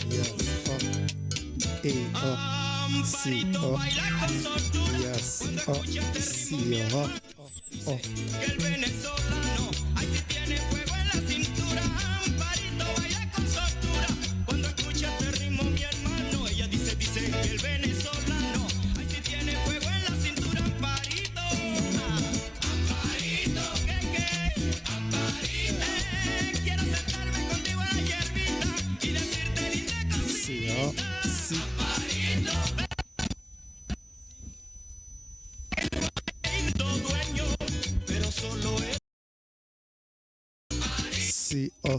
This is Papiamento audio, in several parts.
Yes, oh. E, oh. Si, oh. Yes, oh. Si, oh. Oh. Si, oh. Si. Si, oh.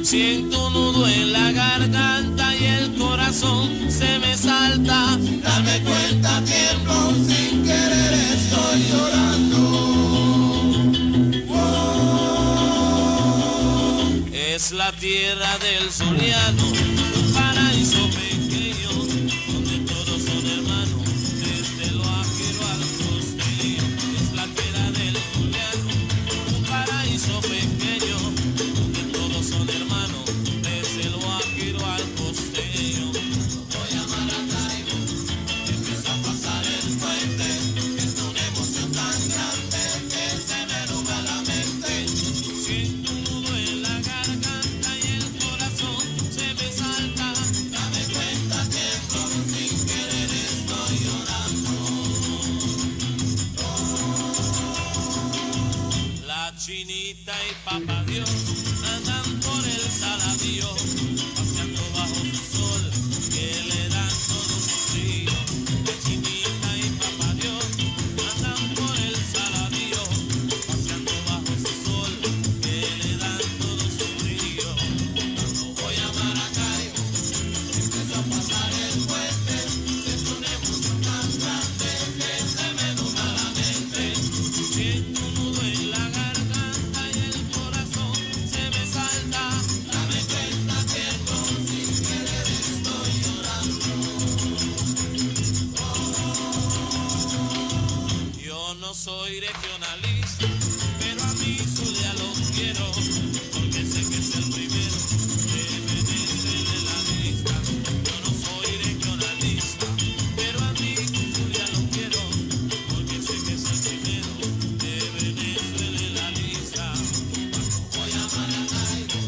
Siento un nudo en la garganta y el corazón se me salta. Darme cuenta tiempo sin querer estoy llorando. Es la tierra del Zuliano, un paraíso pequeño, donde todos son hermanos, desde lo ajero al costeño. Es la tierra del Zuliano, un paraíso pequeño, donde todos son hermanos, desde lo ajero al costeño. Voy a Maracaibo, empiezo a pasar el puente, es una emoción tan grande que se me nubla la mente. Siento un nudo en la garganta y el corazón se me salta. Dame cuenta tiempo, sin querer estoy llorando. La chinita y papá Dios andan por el saladío, paseando bajo su sol, que le dan todo su frío. La chinita y papá Dios andan por el saladío, paseando bajo su sol, que le dan todo su frío. Cuando voy a Maracaibo, empiezo a pasar el puente, siento una emoción tan grande que se me nubla la mente. Siento un nudo en la garganta y el corazón se me salta. Dame cuenta tiempo, sin querer estoy llorando. Yo no soy regionalista, pero a mi Zulia lo quiero, porque sé que es el primero de Venezuela en la lista. Yo no soy regionalista, pero a mi Zulia lo quiero, porque sé que es el primero de Venezuela en la lista. Cuando voy a Maracaibo,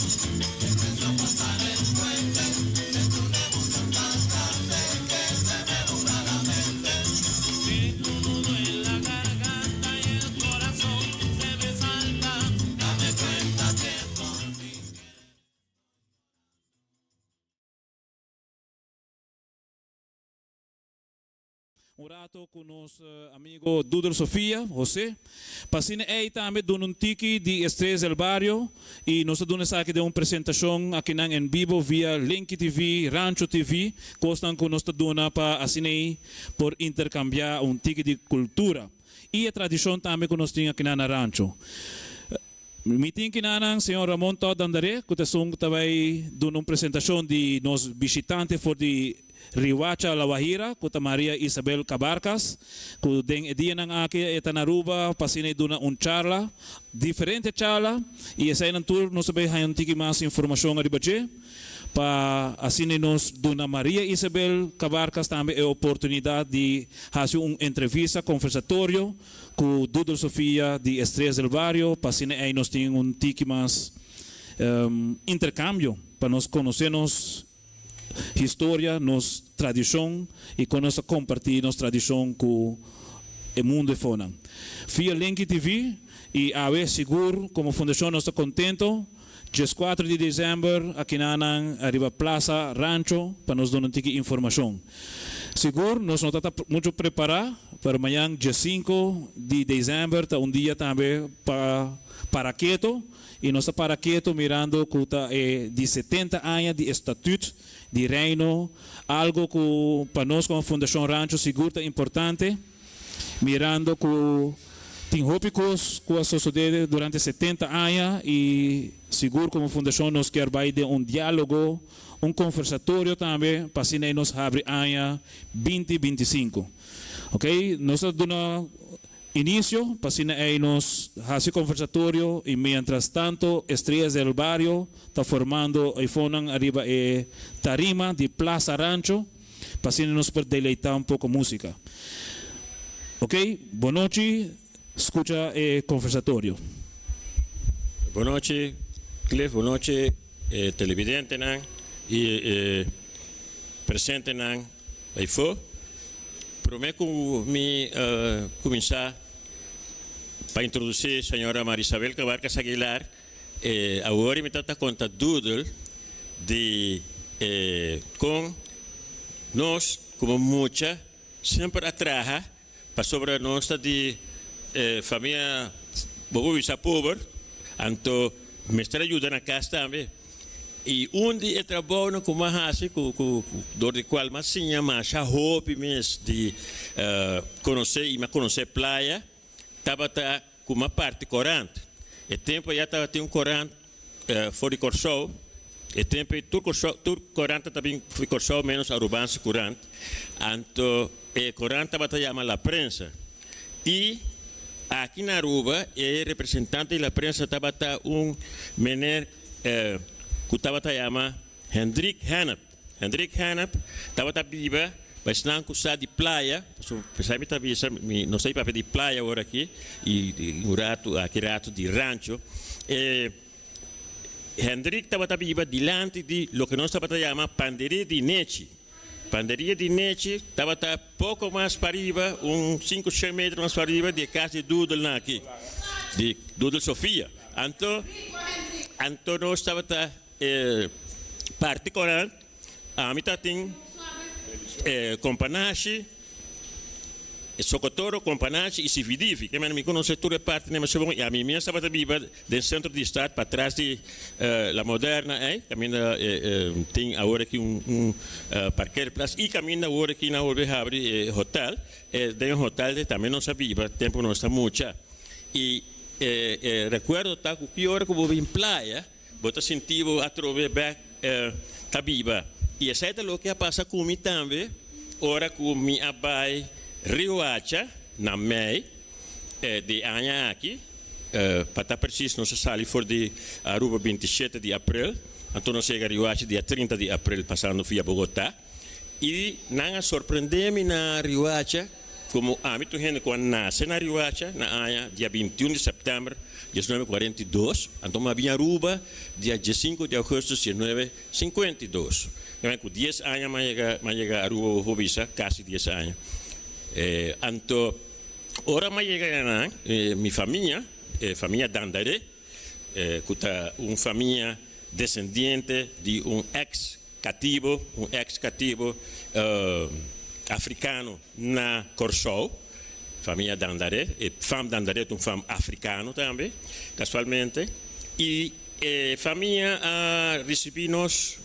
empiezo a pasar el puente, siento una emoción tan grande que se me nubla la mente. Siento un nudo en la garganta y el corazón se me salta. Dame cuenta tiempo sin Un rato cu nos amigo Dudel Sofia, Jose. Pa asina ey tambe duna un tiki di Estrellas del Barrio y nos ta duna esaki den un presentacion akinan en bibo via Linky TV, Rancho TV, cosnan cu nos ta duna pa asina ey por intercambia un tiki di cultura y e tradicion tambe cu nos tin akinan na Rancho. Mi tin kinanan señor Ramon Todd Dandaré cu ta esun cu ta bay duna un presentacion di nos bishitante for di Riohacha La Guajira cu ta Maria Isabel Cabarcas cu den e dianan aki e ta na Aruba pa asina e duna un charla, diferente charla y esainan tur nos ta bay haña un tiki mas informacion ariba dje. Pa asina nos duna Maria Isabel Cabarcas tambe e oportunidad di haci un entrevista conversatorio cu Dudel Sofia di Estrellas del Barrio pa asina ey nos tin un tiki mas intercambio pa nos conoce nos historia, nos tradicion y con nos ta comparti nos tradicion cu e mundo efonan. Via Linky TV y awe sigur como fundacion nos ta contento. 14 di december akinanan ariba Plaza Rancho pa nos duna un tiki informacion. Sigur nos no ta ta mucho prepara, pero mañan 5 di december ta un dia tambe pa para keto y nos ta para keto mirando cu ta e di 70 aña di Statuut di Reino, algo cu pa nos como Fundacion Rancho sigur ta importante, mirando cu tin hopi cos cu a sosode durante 70 aña y sigur como fundacion nos kier bay den un dialogo, un conversatorio tambe pa asina nos habri aña 2025. Ok, nos ta duna inicio pa asina nos haci conversatorio y mientras tanto Estrellas del Barrio ta formando eifonan ariba e tarima di Plaza Rancho pa asina nos por deleita un poco musica. Ok, bon nochi, scucha e conversatorio. Bon nochi, Cliff, bon nochi, televidentenan y presentenan eyfo. Prome cu mi cuminsa pa introduci señora Marisabel Cabarcas Aguilar, awor mi ta conta Doodle di con nos como mucha semper a traha pasobra nos ta di famia bo bisa pober, anto mester ayuda na cas tambe. Y un di e trabounan cu m'a haci, cu door di cual m'a siña masha hopi mes di conoce y m'a conoce playa, tabata cu m'a parti corant. E tempo ya tabatin un corant for di Corsou. E tempo ei tur Corsou, tur corant ta bin for di Corsou menos Arubaanse Courant. Anto e corant tabata yama La Prensa. Y aki na Aruba e representante di La Prensa tabata un meneer cu tabata yama Hendrik Hennep. Hendrik Hennep tabata biba pa esnan cu sa di playa, pasobra pesai mi ta bisa mi no sa di papia di playa awor aki y un rato aki rato di rancho. E Hendrik tabata biba dilanti di loke nos tabata yama Panderia di Nechi. Panderia di Nechi tabata poco mas pariba, un cinco shen metro mas pariba di e cas di Doodlenan aki, di Doodle Sofia. Anto, anto nos tabata parti corant, ami tatin Companashi, Socotoro, Companashi y Sividivi. Ke manera mi conoce tur e partinan masha bon y ami mes tabata biba den centro di stad patras di La Moderna ey, caminda tin awor aki un parkeerplaats y caminda awor aki nan bolbe habri e hotel. Den e hotel ey tambe nos a biba tempo nos ta mucha. Y e recuerdo ta cu ki ora cu bo bin playa, bo ta sinti bo atrobe bek ta biba. I esei ta loke a pasa ku mi tambe ora ku mi a bai Riohacha na mei di e aña aki. Pa ta presis nos a sali for di Aruba 27 di aprel, anto nos yega Riohacha dia 30 di aprel pasando via Bogotá. I nan a sorprende mi na Riohacha. Komo ami ta un hende ku a nase na Riohacha na aña dia 21 di sèptèmber 1942, anto mi a bin Aruba dia 15 di ougùstùs 1952. Ku ku 10 aña mi a yega mi a yega Aruba bo por bisa, kasi 10 aña. Anto ora mi a yega einan mi famia, e famia Dandaré, ku ta un famia desendiente di un eks katibo, un eks katibo afrikano na Kòrsou, famia Dandaré, e fam Dandaré ta un fam afrikano tambe, kasualmente, i e famia a risibí nos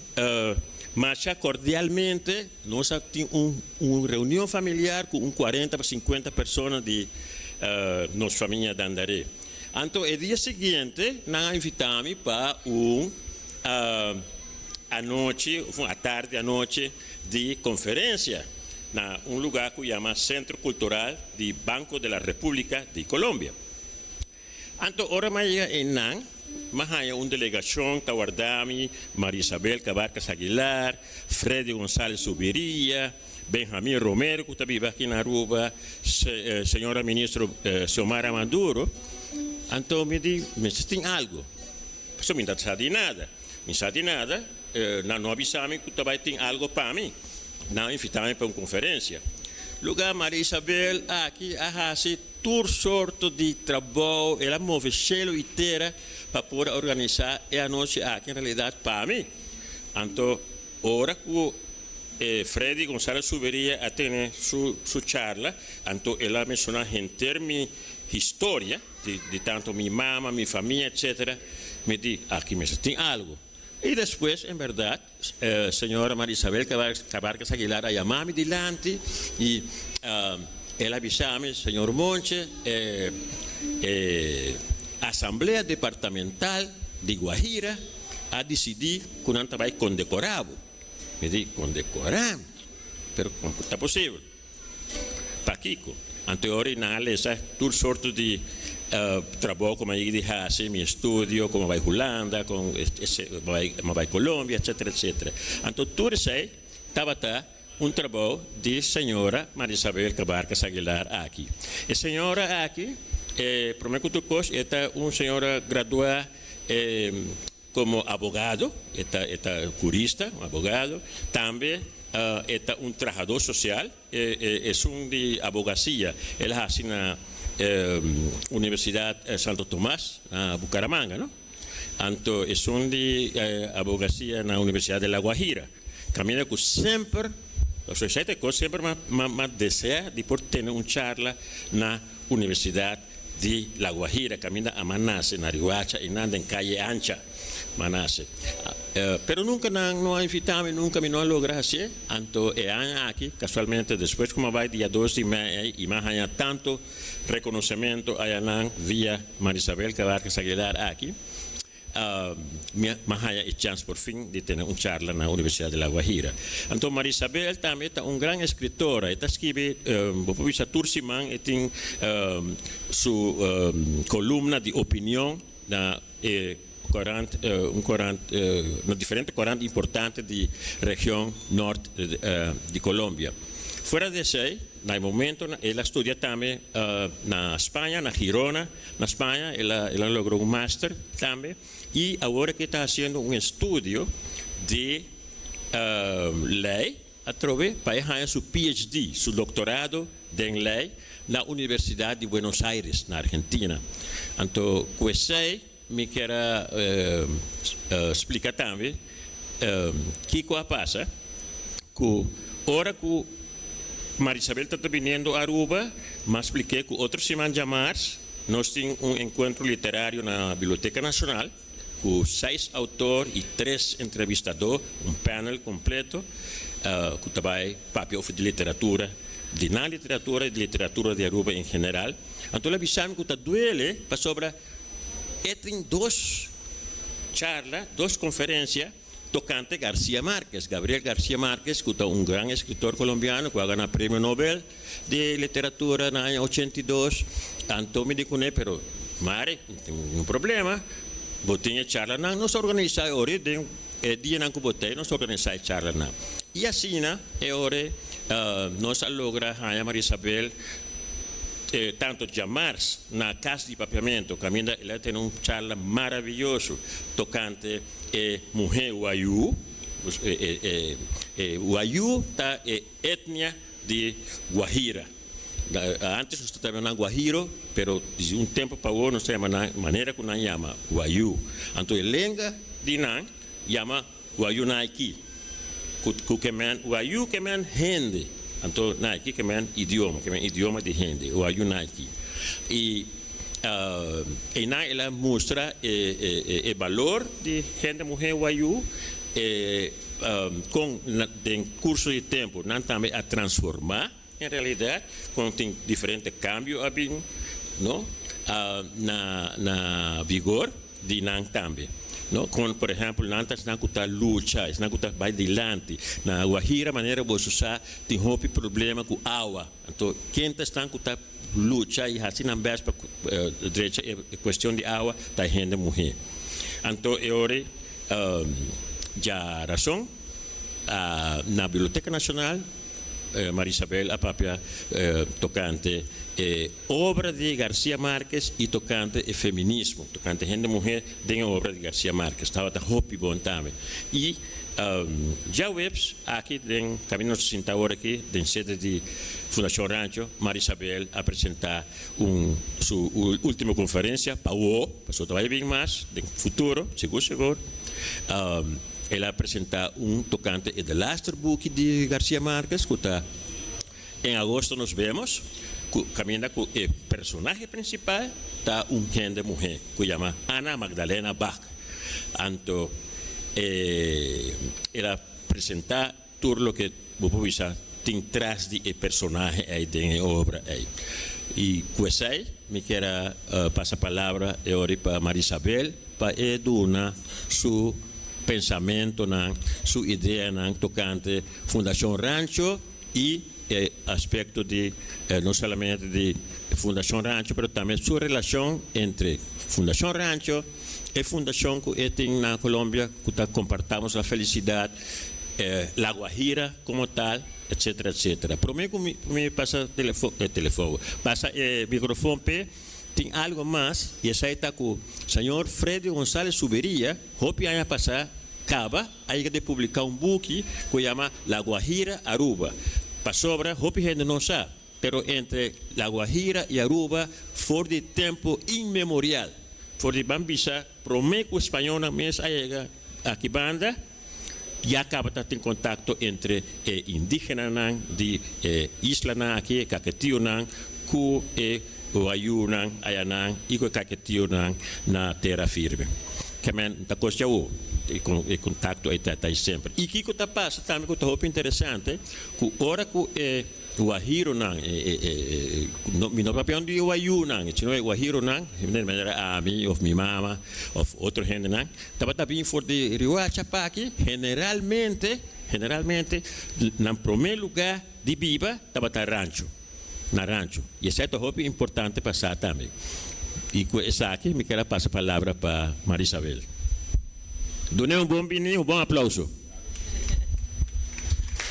masha kordialmente. Nos a tin un reunion familiar ku un 40 pa 50 persona di nos famia Dandaré. Anto e dia siguiente nan a invitá mi pa un anochi, of un atardi anochi di conferencia na un lugar cu yama Centro Cultural di Banco de la República di Colombia. Anto ora mi a yega einan, mi a haya un delegacion ta warda mi, Maria Isabel Cabarcas Aguilar, Freddy González Zubiria, Benjamín Romero cu ta biba aki na Aruba, señora Ministro Xiomara Maduro. Anto mi di, mester tin algo, pasobra mi no ta sa di nada. Mi sa di nada, nan no a bisa mi ku ta bai tin algo pa mi. Nan a invitá mi pa un konferensia. Lugá Maria Isabel aki a hasi tur sorto di trabou, el a move shelu i tera. pa por organisá e anochi aki en realidat pa mi. Anto ora ku Freddy Gonzalez Zuberia a tene su su charla, anto el a menshoná henter mi historia di di tanto mi mama, mi famia etcetera, mi di aki mester tin algu. I despues en bèrdat señora Maria Isabel Cabarcas Aguilar a yama mi dilanti i el a bisa mi, Señor Monche, e Asamblea Departamental di Guajira a disidí ku nan ta bai kondekorá bo. Mi di, Kondekorá mi? Pero kon ku ta posibel? Pakiko? Anto e ora nan a lesa tur sorto di trabou ku mi a yega di hasi, mi estudio, ku mi a bai Hulanda, ku mi a bai Colombia, etsetera, etsetera. Anto tur esei tabata un trabou di señora Marisabel Cabarcas Aguilar aki. E señora aki, e promé ku tur kos, e ta un señora graduá Komo abogado, e ta e ta hurista, un abogado. Tambe e ta un trahadó sosial. E e esun di abogasia el a hasi na Universidat Santo Tomas na Bucaramanga, no? Anto esun di abogasia na Universidad de La Guajira. Kaminda ku semper, pasobra esei ta e kos semper m'a desea di por tene un charla na Universidat di La Guajira, kaminda a m'a nase na Riohacha i nan den Calle Ancha m'a nase. Pero nunka nan no a invita mi, nunka mi no a logra hasié. Anto e aña aki, kasualmente despues ku m'a bai dia dos di mei ei i m'a haña tantu rekonosementu ayanan via Marisabel Cabarcas Aguilar aki, Mi a haña e chans por fin di tene un charla na Universidad de La Guajira. Anto Marisabel tambe ta un gran escritora. E ta skibi, bo por bisa tur siman e tin su columna di opinion na e corant, un corant, na diferente corant importante di region nort di Colombia. Fuera di esey, na e momentonan el a studia tambe na Spaña, na Girona. Na Spaña el a el a logra un master tambe y awor aki ta haciendo un estudio di ley atrobe pa e haña su PhD, su doctorado den ley na Universidad di Buenos Aires na Argentina. Anto cu esey mi kier a splica tambe kico a pasa cu ora cu Marisabel ta ta biniendo Aruba, m'a splik'é ku otro siman djamars nos tin un enkuentro literario na Biblioteca Nacional ku seis outor i tres entrevistadó, un panel kompleto ku ta bai papia over di literatura, di nan literatura i di literatura di Aruba en general. Anto el a bisa mi ku ta duele pasobra e tin dos charla, dos konferensia. Tocante García Márquez, Gabriel García Márquez, cu ta un gran escritor colombiano cu a gana Premio Nobel di Literatura na aña 82, anto mi di cune, pero Mari, no tin ningun problema, bo tin e charlanan, nos organisa e ora den e dianan cu bo ta, nos organisa e charlanan. Y asina e ora nos a logra haña Maria Isabel tanto djamars na Cas di Papiamento, caminda el a tene un charla maraviyoso tocante E muhé Wayuu, e Wayuu ta e etnia di Guajira. Antes nos ta yama nan Guajiro, pero di un tempu pa awor nos ta yama nan manera ku nan yama Wayuu. Anto e lenga di nan yama Wayuunaiki, ku ke men Wayuu ke men hende, anto Naiki ke men idioma, ke men idioma di hende, Wayuunaiki. I Einan el a mustra e balor di hende muhé Wayuu, e kon den kurso di tempu nan tambe a transformá en realidat, kon tin diferente kambio a bin no na vigor di nan tambe no. Kon por ehèmpel nan ta esnan ku ta lucha, esnan ku ta bai dilanti. Na Guajira manera boso sa tin hopi problema ku awa, anto ken ta esnan ku ta lucha i hasi nan bes pa drecha e kuestion di awa ta e hende muhé. Anto e ora dja rason na Biblioteka Nashonal Marisabel a papia tocante e obra di Garcia Marquez y tocante e feminismo, tocante hende muher den e obra di Garcia Marquez. Tabata hopi bon tambe. Y djaweps aki den caminda nos ta sinta awor aki den sede di Fundacion Rancho, Marisabel a presenta un su ultimo conferencia pa awo, pasobra ta bay bin mas den futuro, sigur sigur. El a presenta un tocante e de laster buki di Garcia Marquez cu ta En agosto nos vemos, cu caminda cu e personahe principal ta un hende muhe cu yama Ana Magdalena Bach. Anto e el a presenta tur loke bo por bisa tin tras di e personahe ey den e obra ey. Y cu esey mi kier a pasa palabra e ori pa Marisabel pa e duna su pensamentonan, su ideanan tocante Fundacion Rancho y e aspecto di no solamente di Fundacion Rancho pero tambe su relacion entre Fundacion Rancho, e fundacion cu e tin na Colombia cu ta Compartamos la Felicidad, La Guajira como tal, etcetera, etcetera. Prome cu mi pasa telefon, pasa e microfon p'e, tin algo mas y esai ta cu señor Freddy Gonzalez Suberia hopi aña pasa caba a yega di publica un buki cu yama La Guajira Aruba. Pasobra hopi hende no sa, pero entre La Guajira y Aruba for di tempo inmemorial, for di ban bisa prome cu spañolnan mes a yega aki banda, ya caba ta tin contacto entre e indigenanan di e islanan aki, e Caquetionan, cu e Wayunan ayanan y cu e Caquetionan na tera firme. Kemen ta cos djawo, e contacto ey ta ey semper. Y kico ta pasa tambe cu ta hopi interesante, cu ora cu e Guajironan, mi no papia di Wayunan, sino e Guajironan, di manera ami of mi mama of otro hendenan, tabata bin for di Riohacha paki, generalmente, generalmente nan prome luga di biba tabata rancho, na rancho. Y esei ta hopi importante pa sa tambe. Y cu esaki mi kier a pasa palabra pa Marisabel. Dun'e un bon bini, un bon aplauso.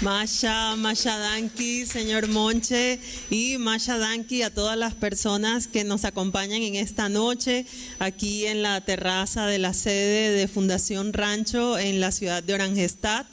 Masha, masha danki, señor Monche, y masha danki a todas las personas que nos acompañan en esta noche aquí en la terraza de la sede de Fundación Rancho en la ciudad de Oranjestad.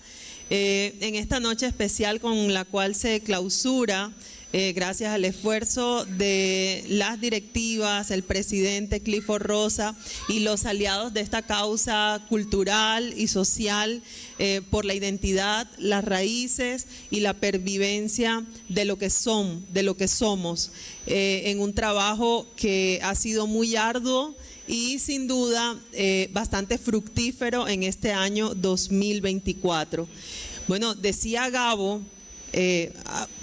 Eh, en esta noche especial con la cual se clausura eh, gracias al esfuerzo de las directivas, el presidente Clifford Rosa y los aliados de esta causa cultural y social eh, por la identidad, las raíces y la pervivencia de lo que son, de lo que somos, eh, en un trabajo que ha sido muy arduo y sin duda bastante fructífero en este año 2024. Bueno, decía Gabo, eh,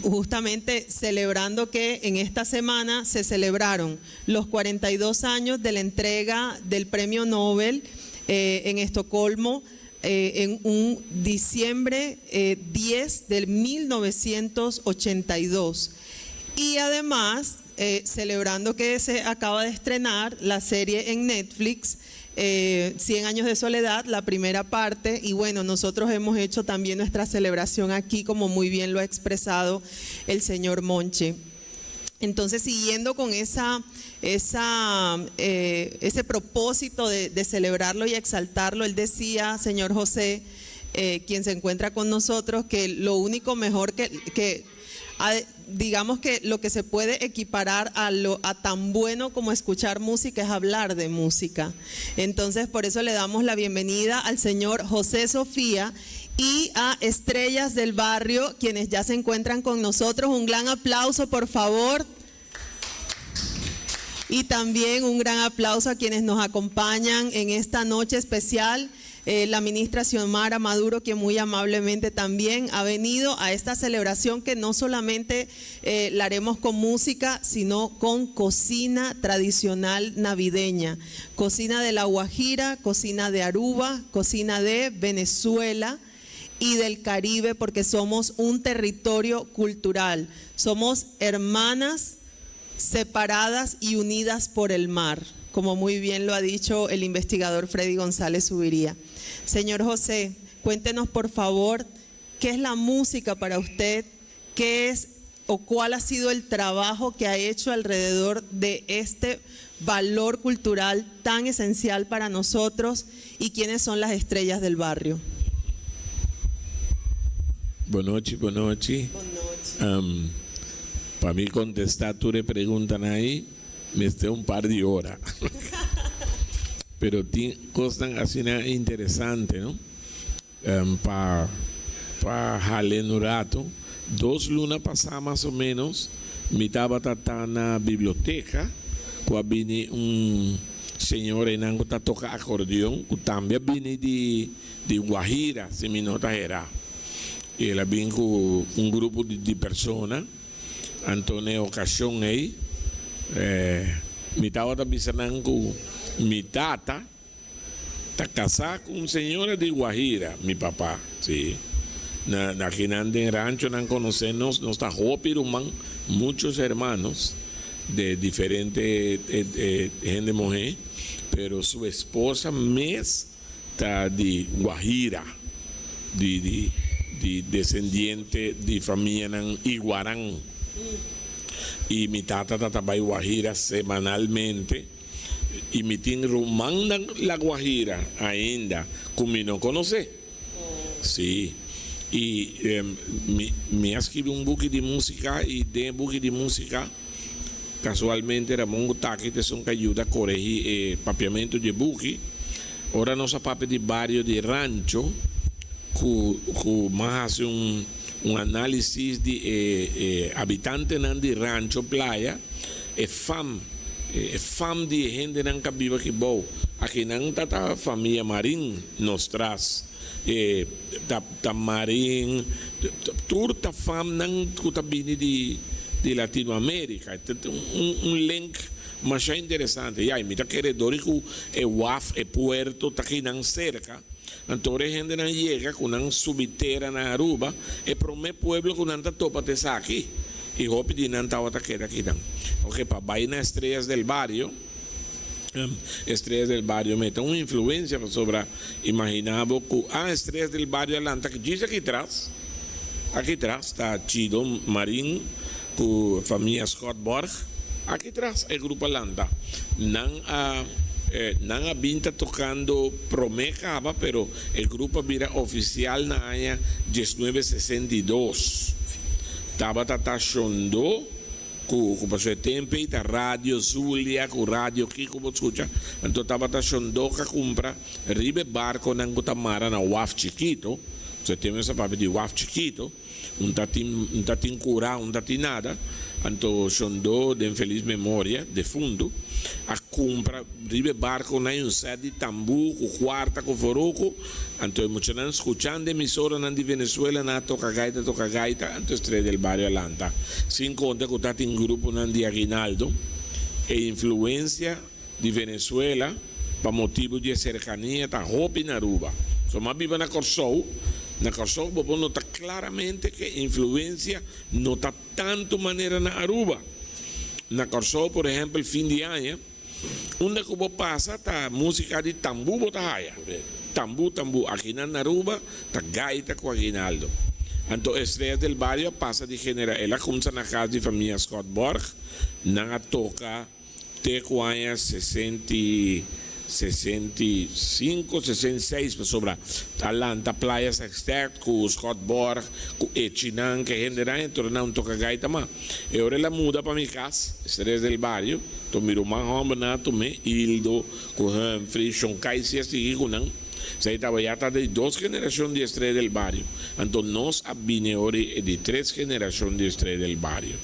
justamente celebrando que en esta semana se celebraron los 42 años de la entrega del Premio Nobel eh, en Estocolmo eh, en un diciembre 10 del 1982. Y además, celebrando que se acaba de estrenar la serie en Netflix, 100 eh, años de soledad, la primera parte, y bueno, nosotros hemos hecho también nuestra celebración aquí, como muy bien lo ha expresado el señor Monche. Entonces, siguiendo con esa, esa, eh, ese propósito de, celebrarlo y exaltarlo, él decía, señor José, eh, quien se encuentra con nosotros, que lo único mejor que, que digamos que lo que se puede equiparar a, lo, a tan bueno como escuchar música es hablar de música. Entonces, por eso le damos la bienvenida al señor José Sofía y a Estrellas del Barrio, quienes ya se encuentran con nosotros. Un gran aplauso, por favor. Y también un gran aplauso a quienes nos acompañan en esta noche especial. Eh, la ministra Xiomara Maduro, que muy amablemente también ha venido a esta celebración que no solamente eh, la haremos con música, sino con cocina tradicional navideña. Cocina de La Guajira, cocina de Aruba, cocina de Venezuela y del Caribe, porque somos un territorio cultural. Somos hermanas separadas y unidas por el mar, como muy bien lo ha dicho el investigador Freddy González Subiría. Señor José, cuéntenos por favor qué es la música para usted, qué es o cuál ha sido el trabajo que ha hecho alrededor de este valor cultural tan esencial para nosotros y quiénes son las estrellas del barrio. Bon nochi, bon nochi. Pa mi kontestá tur e preguntanan ei, mester un par di ora. Pero tin kosnan asina interesante, no? Pa pa hal'é un rato. Dos luna pasá mas o ménos mi tabata ta na biblioteka ku a bini un señor einan ku ta toka akordeon ku tambe a bini di di Guajira si mi no ta herá. I el a bin ku un grupo di di persona. Anto na e okashon ei mi tabata bisa nan ku mi tata Ta casá cu un señora di Guajira, mi papá, sí. Na akinan den rancho nan conoce nos, nos ta hopi ruman, muchos hermanos de diferente hende muhe, pero su esposa mes ta di Guajira, di di di descendiente di famianan Iguaran. Y mi tata ta ta bay Guajira semanalmente. I mi tin rumannan La Guajira ainda ku mi no konosé. Sí. I mi mi a skibi un buki di músika i den e buki di músika kasualmente Ramon Gutaki ta esun ku a yuda koregí e papiamentu di e buki. Ora nos a papia di bario di Rancho ku ku m'a hasi un un análisis di e e habitantenan di Rancho Playa. E fam, e fam di e hendenan ka biba aki bou. Akinan ta ta famia Marin nos tras. E ta ta Marin, tur ta famnan ku ta bini di di Latinoamerica. Ta un un link masha interesante. Ya, i mi ta kere dor ku e waf, e puerto ta akinan serka. Anto ora e hendenan yega ku nan subi tera na Aruba, e prome pueblo ku nan ta topa ta esaki. I hopi di nan tabata keda kinan. Oke, pa bai na Estrellas del Barrio, Estrellas del Barrio mete un influencia pasobra imagina bo cu ah Estrellas del Barrio a lanta djis aki tras, aki tras ta Chido Marin cu famia Schotborg, aki tras e grupo a lanta. Nan a nan a bin ta tocando prome caba pero e grupo a bira oficial na aña diesnuebe 62. Tabata ta shondó ku ku pasobra e tempu ei ta Radio Zulia ku Radio kiko bo skucha, anto tabata shondó ka kumpra riba e barkonan ku ta mara na waf chikito, pasobra e tempu nos ta papia di waf chikito, un ta tin un ta tin kura un ta tin nada, anto shondó den felis memoria defuntu a kumpra Riba e barconan hay un set di tambú cu cuarta cu foroco, anto e muchanan scuchando emisoranan di Venezuela nan a toca gaita toca gaita, anto Estrella del Barrio a lanta. Sin conta cu tatin gruponan di aguinaldo, e influencia di Venezuela pa motibo di e cercania ta hopi na Aruba. So m'a biba na Corsou, na Corsou bo por nota claramente cu e influencia no ta tanto manera na Aruba. Na Corsou por ehempel fin di aña, Unda ku bo pasa ta músika di tambú bo ta haya. Tambú, tambú. Akinan na Aruba ta gaita ku aguinaldo. Anto Estrellas del Barrio a pasa di genera. El a kumsa na kas di famia Scott Borg. Nan a toka te ku aña sesenta i 65, 66 pasobra a lanta Playa Sextet ku Scott Borg ku Echinan ku e hendenan e torna un toka gaita mas. E ora el a muda pa mi kas, Estrellas del Barrio, to mi ruman hòmbernan a tum'é, Hildo ku Humphrey, Shon Kai si a sigui ku nan. Esei tabata ya ta di dos generashon di Estrella del Barrio. Anto nos a bini ora e di tres generashon di Estrella del Barrio.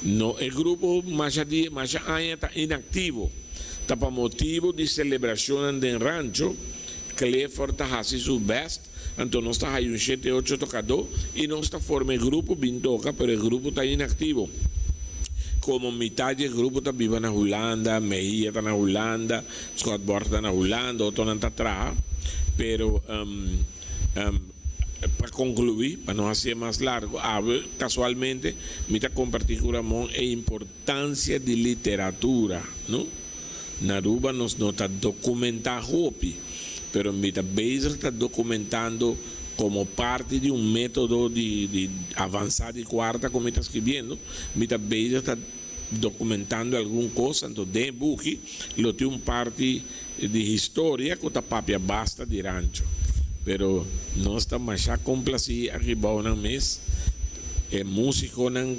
No e grupo masha dia, masha aña ta inaktivo. Ta pa motibu di selebrashonnan den rancho, Clifford ta hasi su bèst, anto nos ta haya un shete ocho tokadó i nos ta forma e grupo bin toka, pero e grupo ta inaktivo. Komo mitat di e grupo ta biba na Hulanda, Mejia ta na Hulanda, Scott Borg ta na Hulanda, otronan ta traha, pero Pa conclui, pa no hacié mas largo, awe casualmente mi ta comparti cu Ramon e importancia di literatura, no? Na Aruba nos no ta documenta hopi, pero mi ta bezig ta documentando. Komo parti di un método di di avansá di kuarta ku mi ta skibiendo, mi ta bezig ta dokumentando algun kos, anto den e buki lo tin un parti di historia ku ta papia basta di Rancho. Pero nos ta masha komplasí aki bou nan mes, e músikonan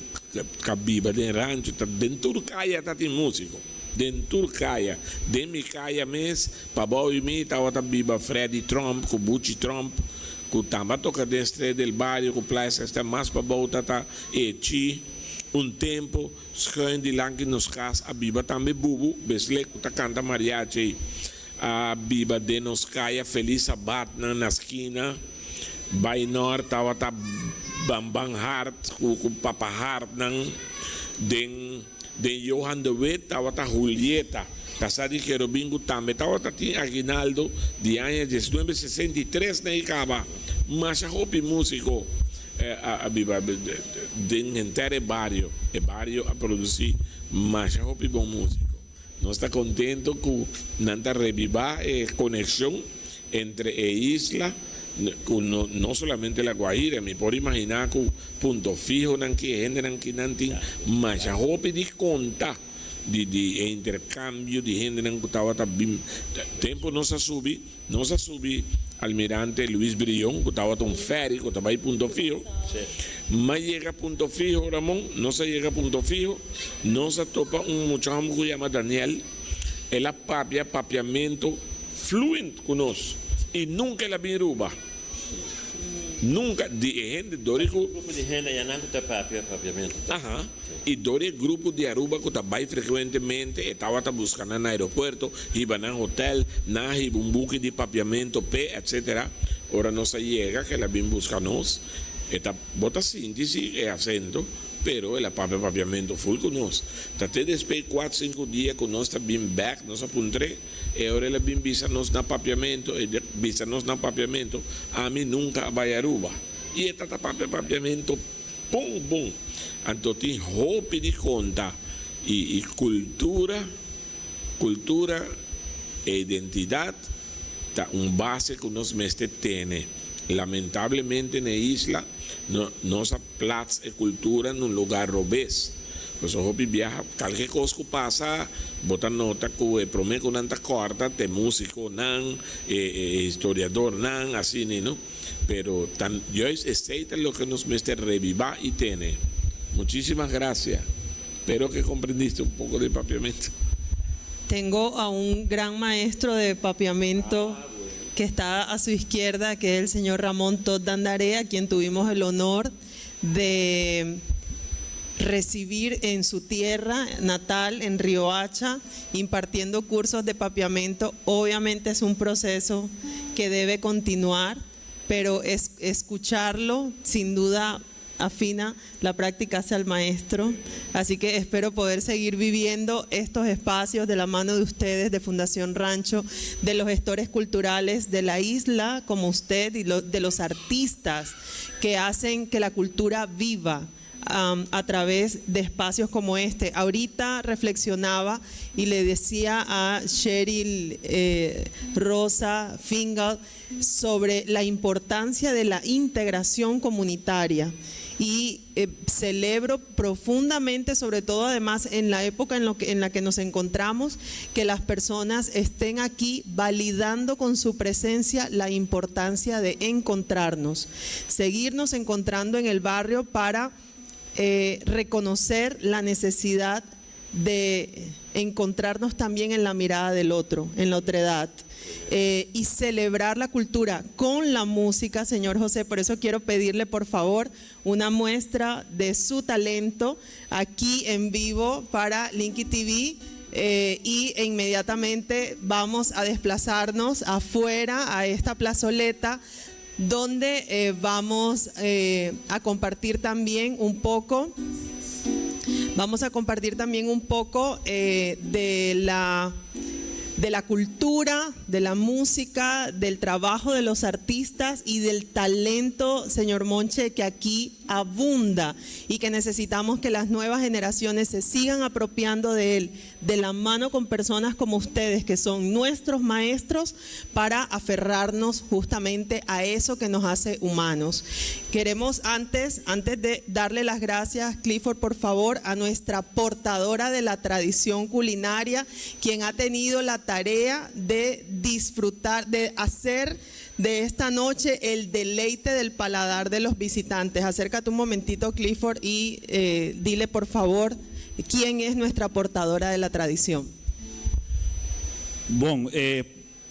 ka biba den Rancho, ta den tur kaya ta tin músiko. Den tur kaya. Den mi kaya mes, pabou di mi tabata biba Freddy Tromp ku Buchi Tromp, ku tamba a toka den Estrella del Barrio ku Playa Sexta. Mas pabou tata Echi. Un tempo, schuin dilanti nos kas a biba tambe Bubu Besle ku ta kanta mariachi. A biba den nos kaya Feliz Sabatnan na skina. Bai nort tabata Bamban Hart ku Papa Hartnan den. Den Johan de Wit tabata Julieta, kasá di Kerobin ku tambe tabata tin aguinaldo di aña 1963 na e kaba. Masha hopi músiko a biba den henter e bario. E bario a produsí masha hopi bon músiko. Nos ta kontento ku nan ta rebibá e konekshon entre e isla ku no no solamente La Guajira, mi por imaginá ku Punto Fijonan ki e hendenan kinan tin masha hopi di konta di di e interkambio di hendenan ku tabata bin tempu nos a subi nos a subi Almirante Luis Brion ku tabata un ferry ku ta bai Punto Fijo ma yega Punto Fijo Ramon nos a yega Punto Fijo nos a topa un mucha homber ku yama Daniel el a papia papiamento fluent ku nos i nunka el a bin Ruba. Nunka di e hende dor e ku. Grupo di hende ayanan ku ta papia papiamentu. Aha. I dor e grupo di Aruba ku ta bai frekuentemente e tabata buska nan na aeropuerto, hiba nan hotel, nan a hiba un buki di papiamentu p'e, etcetera. Ora nos a yega ku el a bin buska nos, e ta bo ta sinti si e asento. Pero el a papia papiamentu ful ku nos. Ta te despey kuat sinku dia ku nos ta bin bek nos a puntr'é, e ora el a bin bisa nos na papiamentu, e bisa nos na papiamentu, ami nunka a bai Aruba. I e ta ta papia papiamentu bon bon. Anto tin hopi di konta i i kultura, kultura e identidat ta un base ku nos mester tene. Lamentablemente na e isla no nos a. Plats e cultura na un lugar robes. Pasobra hopi biaha kalke kos ku pasa bo ta nota ku e prome ku nan ta kòrta ta e musikonan, e historiadornan, asina no. Pero ta juist esei ta loke nos mester rebibá i tene. Muchísimas gracias. Espero que comprendiste un poco de papiamento. Tengo a un gran maestro de papiamento que está a su izquierda, que es el señor Ramón Todd Dandaré, a quien tuvimos el honor de recibir en su tierra natal, en Riohacha, impartiendo cursos de papiamento. Obviamente es un proceso que debe continuar, pero es, escucharlo sin duda afina la práctica hacia el maestro. Así que espero poder seguir viviendo estos espacios de la mano de ustedes, de Fundación Rancho, de los gestores culturales de la isla, como usted, y de los artistas que hacen que la cultura viva a través de espacios como este. Ahorita reflexionaba y le decía a Cheryl Rosa Fingal sobre la importancia de la integración comunitaria y celebro profundamente, sobre todo además en la época en la que nos encontramos, que las personas estén aquí validando con su presencia la importancia de encontrarnos, seguirnos encontrando en el barrio para reconocer la necesidad de encontrarnos también en la mirada del otro, en la otredad, y celebrar la cultura con la música, señor José. Por eso quiero pedirle, por favor, una muestra de su talento aquí en vivo para Linky TV. Y inmediatamente vamos a desplazarnos afuera a esta plazoleta donde vamos a compartir también un poco. Vamos a compartir también un poco de la de la cultura, de la música, del trabajo de los artistas y del talento, señor Monche, que aquí abunda y que necesitamos que las nuevas generaciones se sigan apropiando de él, de la mano con personas como ustedes, que son nuestros maestros, para aferrarnos justamente a eso que nos hace humanos. Queremos antes, antes de darle las gracias, Clifford, por favor, a nuestra portadora de la tradición culinaria, quien ha tenido la tarea de disfrutar, de hacer de esta noche el deleite del paladar de los visitantes. Acércate un momentito, Clifford, y dile por favor quién es nuestra portadora de la tradición. Bon,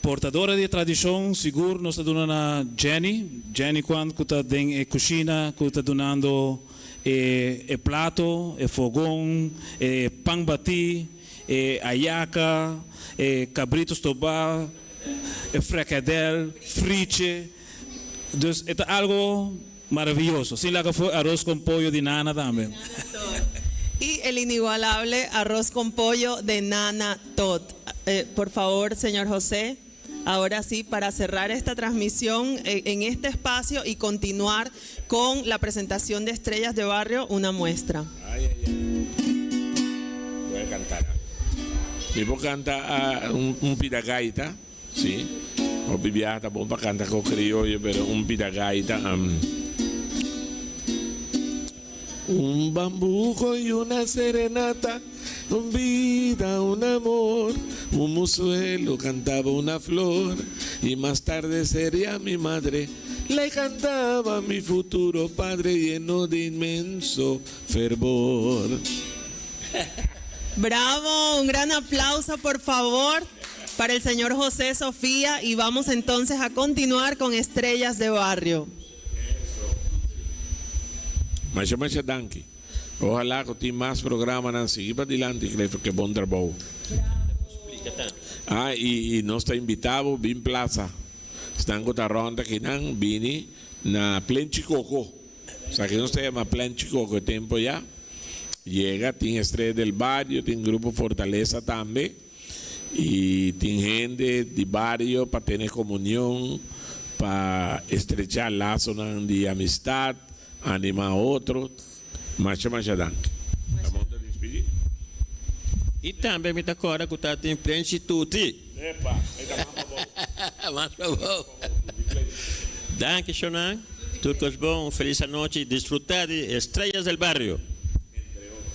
portadora di tradishon, sigur nos ta duna Jenny. Jenny kuando ku ta den e kushina, ku ta dunando e plato, e fogon, e pan batí, e ayaka, e kabritu stobá, e frikadel, frichi. Dus e algu maravioso. Sin laga afó aros con pollo di Nana tambe. Y el inigualable arroz con pollo de Nana Tot. Por favor, señor José, ahora sí, para cerrar esta transmisión en este espacio y continuar con la presentación de Estrellas de Barrio, una muestra. Ay, ay, ay. Voy a cantar. Mi por kanta un pida gaita, si. O bibiata bon pa kanta ku krioyo, pero un pida gaita. Un bambuco y una serenata, un vida, un amor, un musuelo cantaba una flor y más tarde sería mi madre. Le cantaba mi futuro padre lleno de inmenso fervor. Bravo, un gran aplauso por favor para el señor José Sofía y vamos entonces a continuar con Estrellas de Barrio. Masha masha danki. Ohalá ku tin mas programanan sigui padilanti, ku bon trabou. Ah, i nos ta invitá bin Plasa. Esnan ku ta rònt akinan, bini na Plenchi Coco. Osea ku nos ta yama Plenchi Coco tempu ya. Yega, tin Estrella del Barrio, tin Grupo Fortaleza tambe. I tin hende di bario pa tene komunion, pa estrechá lasonan di amistat, animá otro. Masha masha danki. Ramon ta despedí. I tambe mi ta kòrda ku tatin Plenchi Tuti. Epa, e ta mas pabou. Mas pabou. Danki, shonan. Tur kos bon. Un felis anochi. Disfrutá di Estrellas del Barrio. Entre otro.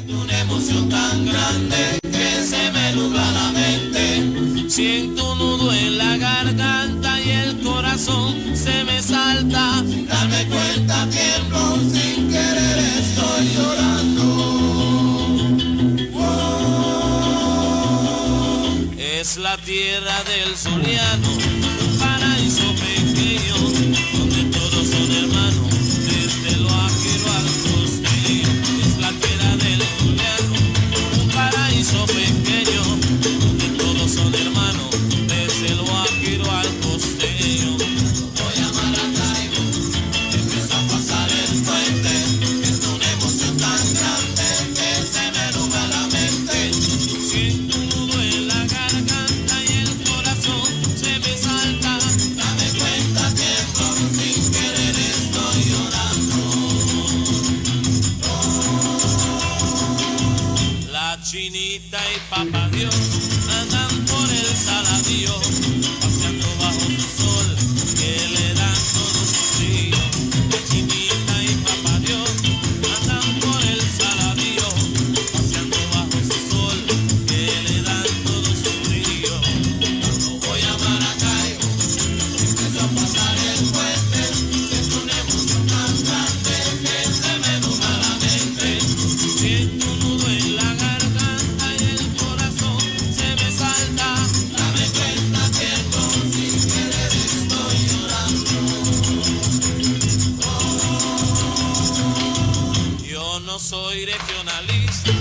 Una emoción tan grande que se me nubla la mente. Siento un nudo en la garganta y el corazón se me salta. Sin darme cuenta, tiemblo sin querer, estoy llorando. Oh, es la tierra del Zuliano, un paraíso pequeño, donde todos son hermanos, desde lo ajeno al costeño. Es la tierra del Zuliano, un paraíso pequeño, donde todos son hermanos, desde lo ajeno al costeño. Voy a Maracaibo, empiezo a pasar el puente, es una emoción tan grande que se me nubla la mente. Siento un nudo en la garganta y el corazón se me salta. Dame cuenta, tiempo, sin querer estoy llorando. La chinita y papá Dios andan por el saladío, paseando bajo su sol, que le dan todo su brillo. La chinita y papá Dios andan por el saladío, paseando bajo su sol, que le dan todo su brillo. Cuando voy a Maracaibo, empiezo a pasar el puente, siento una emoción tan grande que se me nubla la mente. Siento un nudo en la garganta y el corazón se me salta. Dame cuenta, tiempo, sin querer estoy llorando. Yo no soy regionalista,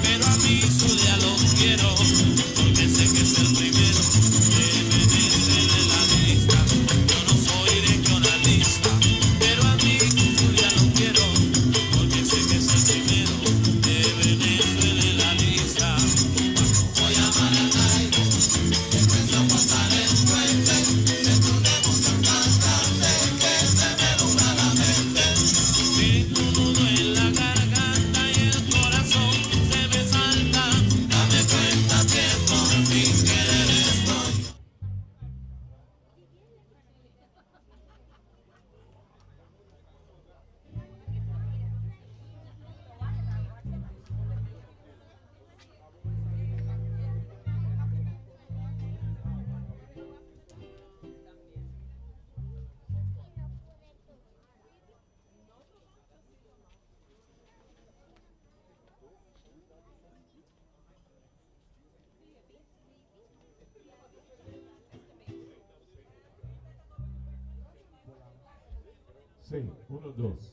pero a mi Zulia lo quiero, porque sé que es el primero de Venezuela en la lista. Yo no soy regionalista. Si, uno, dos.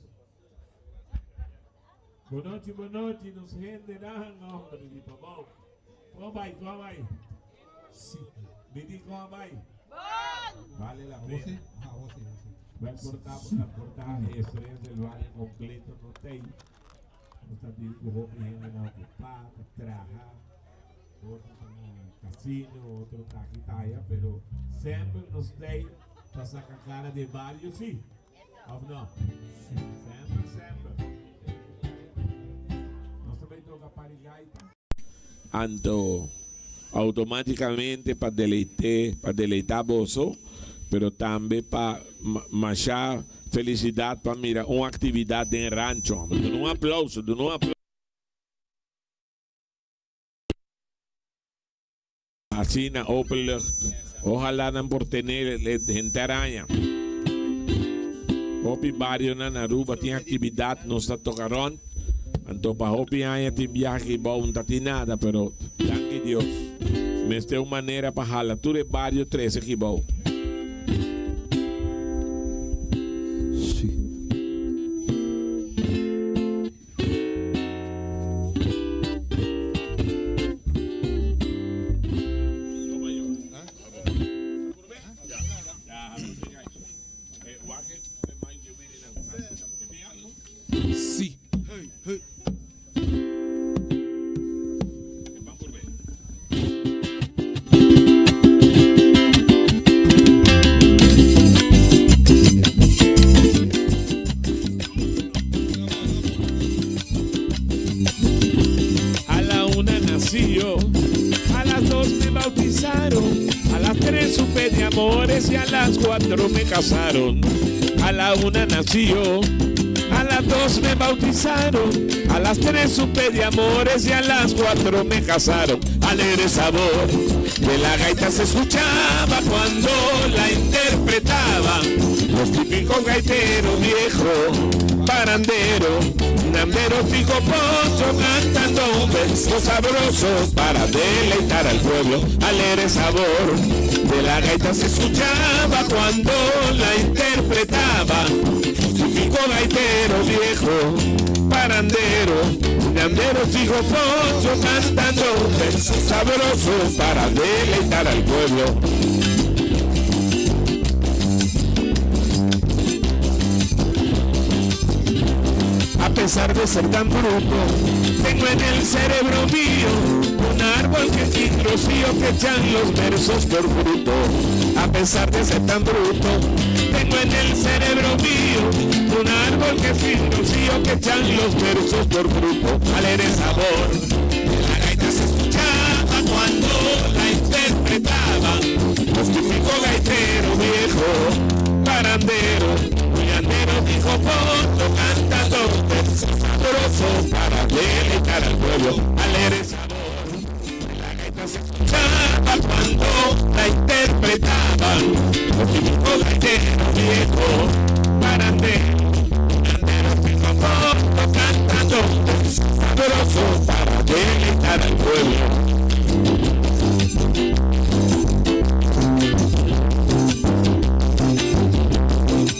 Bon nochi, bon nochi, nos hendenan, homber di pabou. Kon bai, kon bai? Si. Mi di kon bai? Vale la Awor pena. si? Ah, awor si, awor si. Wel por ta, por ta Estrellas del Valle completo no t'ey. Nos ta di cu hopi hendenan ocupa, ta traha. Otro ta na casino, otro ta aki ta aya, pero semper nos t'ey pa saca cara di e bario si, of no? Semper, semper. Nos ta bay toca par di gaita. Anto automaticamente pa deleite, pa deleita boso, pero tambe pa masha felicidad pa mira un actividad den rancho. Duna un aplauso, duna un aplauso. Asina openlucht. Ojalá nan por tene henter aña. Hopi barionan na Aruba tin actividad, nos ta toca rond. Anto pa hopi aña tin biahe bou no ta tin nada, pero danki Dios. Mester un manera pa hala tur e bario trece aki bou. Sí. A la una nací yo, a las dos me bautizaron, a las tres supe de amores y a las cuatro me casaron. A la una nací yo, a las dos me bautizaron, a las tres supe de amores y a las cuatro me casaron. Alegre sabor de la gaita se escuchaba cuando la interpretaban los típicos gaiteros viejo, parandero, nandero, pico poncho, cantando un verso sabroso para deleitar al pueblo. Alegre sabor de la gaita se escuchaba cuando la interpretaban típico gaitero viejo, parandero, nandero, fijo poncho, cantando un verso sabroso para deleitar al pueblo. A pesar de ser tan bruto, tengo en el cerebro mío un árbol que sin rocío que echan los versos por fruto. A pesar de ser tan bruto, tengo en el cerebro mío un árbol que sin rocío que echan los versos por fruto. Alegre sabor de la gaita se escuchaba cuando la interpretaban los típicos gaiteros viejo, parandero, llanero, dijo Poncho, cantando versos sabrosos para deleitar al pueblo. Alegre sabor de la gaita se escuchaba cuando la interpretaban los típicos gaiteros viejo, parandero, llanero, dijo Poncho, cantando versos sabrosos para deleitar al pueblo.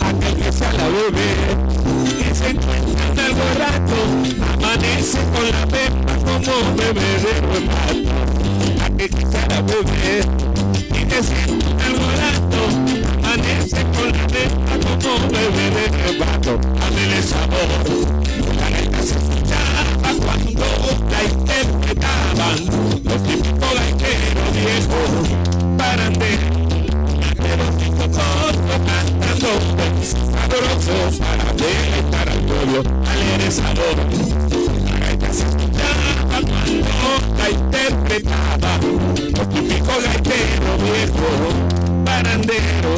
Aquel que sale a beber y se encuentra en algo rato, amanece con la pepa como bebé de reparto. Aquel que sale a beber y te siente en algo rato, amanece con la pepa como bebé de reparto. Ándele sabor, la gaita se escuchaba cuando la interpretaban los típicos gaiteros viejos, parandero. Pero tipo corto cantando versos sabrosos para deleitar al pueblo. Alegre sabor. La gaita se escuchaba cuando la interpretaba los típicos gaiteros viejos, parandero,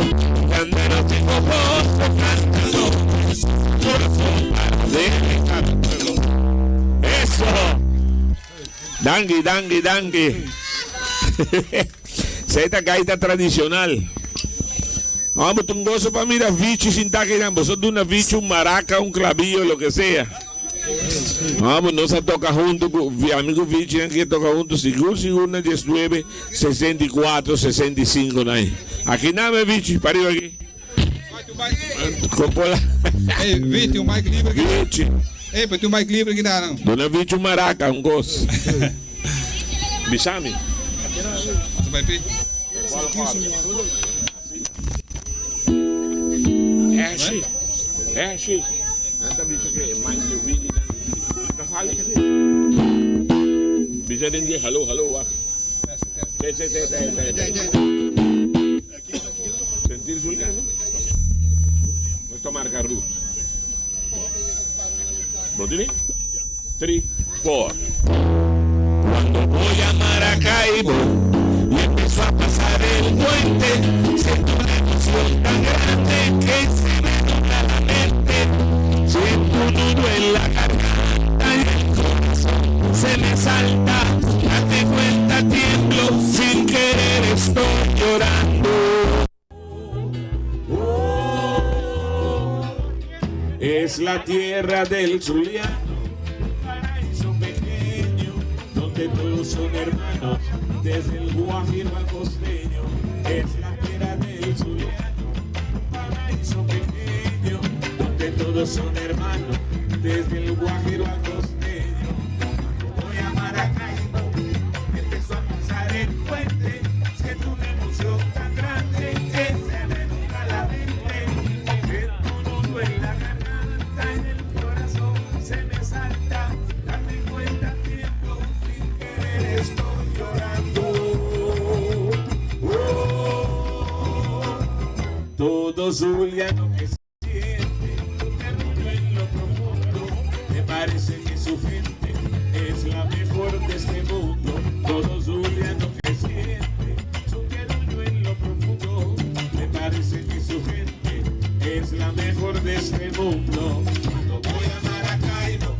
candero tipo corto cantando versos sabrosos para deleitar al pueblo. Eso. Danki, danki, danki. Esey ta gaita tradicional. Vamos, un gozo pa mira Vichi sin taki nan. Boso duna Vichi un maraca, un clavillo, lo que sea. Vamos, nos a toca hunto cu amigo Vichi nan kier toca hunto sigur sigur na 19, 64, 65 nan. Aki name Vichi, pariba aki. Kompola. Ei, Vichi, un mic libre aki. Vichi. Ei, pero tin un mic libre aki nan. Duna Vichi un maraca, un kos. Bisami. Pasa bai pi. Eshi. Eshi. Nan ta bisa ke e mic di Willy nan ta sali. Bisa den dje hallo hallo wak. Te te te te te. Sentir Zuliano. Nos ta marca Ruth. Bo tini? Tri, four. Cuando voy a Maracaibo y empiezo a pasar el puente, siento una emoción tan grande que se me nubla la mente. Siento un nudo en la garganta y el corazón se me salta. Date cuenta, tiemblo, sin querer estoy llorando. Oh, es la tierra del Zuliano, paraíso pequeño, donde todos son hermanos, desde el Guajiro al costeño. Es la tierra del Zuliano, paraíso pequeño, donde todos son hermanos, desde el Guajiro al costeño. Cuando voy a Maracaibo, empiezo a pasar el puente, siento una emoción tan grande que se me nubla la mente. Siento un nudo en la garganta y el corazón se me salta. Dame cuenta, tiempo, sin querer estoy llorando. Oh, todo zuliano que siente terruño en lo profundo, me parece que su gente es la mejor de este mundo. Todo zuliano que siente su terruño en lo profundo, me parece que su gente es la mejor de este mundo. Cuando voy a Maracaibo,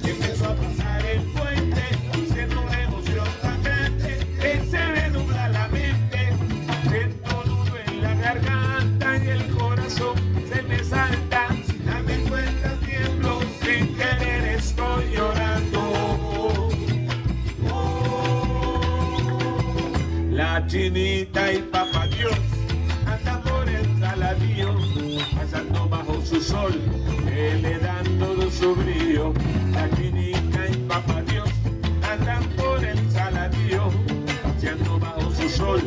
empiezo a pasar el puente, siento una emoción tan grande que se me nubla la mente. Siento nudo en la garganta y el corazón se me salta. Sin darme cuenta, tiemblo, sin querer estoy llorando. Oh, la chinita y papá Dios anda por el saladío, pasando bajo su sol, que le dan todo su brillo. La chinita y papá Dios andan por el saladío, paseando bajo su sol,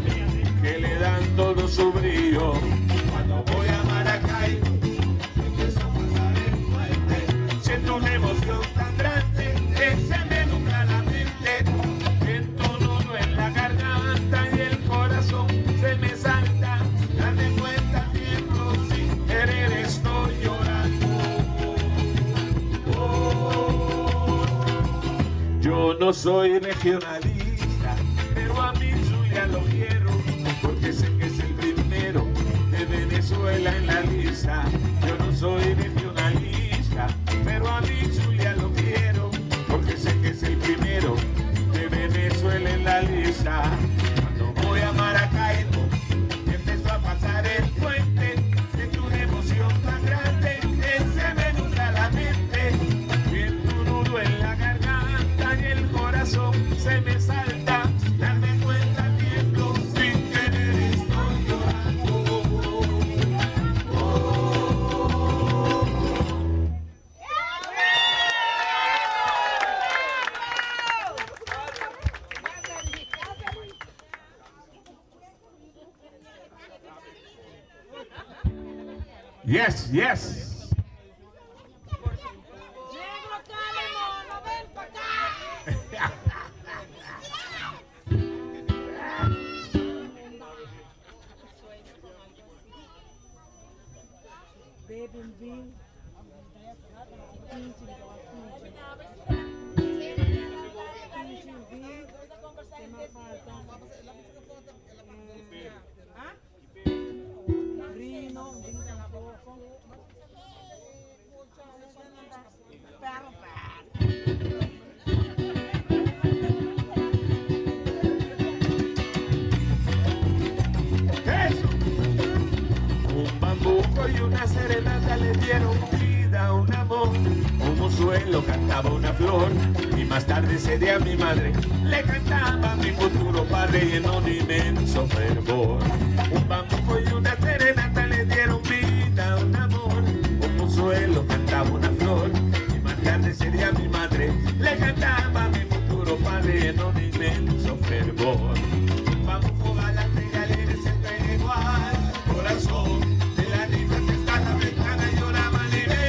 que le dan todo su brillo. Cuando voy a Maracaibo, empiezo a pasar el puente, siento una emoción tan grande que se me nubla la mente. Siento un nudo en la garganta y el corazón se me salta. Dame cuenta, tiemblo, sin querer estoy llorando. Oh, yo no soy regionalista, pero a mi Zulia lo quiero, porque sé que es el primero de Venezuela en la lista. Yo no soy regionalista, pero a mi Zulia lo quiero, porque sé que es el primero de Venezuela en la lista. Cuando voy a Maracaibo, empiezo a pasar el puente, siento una emoción tan grande que se me nubla la mente. Siento un nudo en la garganta y el corazón se me salta. Darme cuenta, tiemblo, sin querer estoy llorando. Oh. Yes, yes. Negro Calemona, ven pa' acá. Eso. Un bambuco y una serenata le dieron vida a un amor. Un mozuelo cantaba una flor y más tarde ese día mi madre le cantaba a mi futuro padre lleno de inmenso fervor. Un bambuco y una serenata le dieron vida suelo cantaba una flor. Y más tarde sería mi madre, le cantaba a mi futuro padre en un inmenso fervor. Vamos galante y alegre siempre igual, corazón de la rifa que está en la ventana lloraba libre.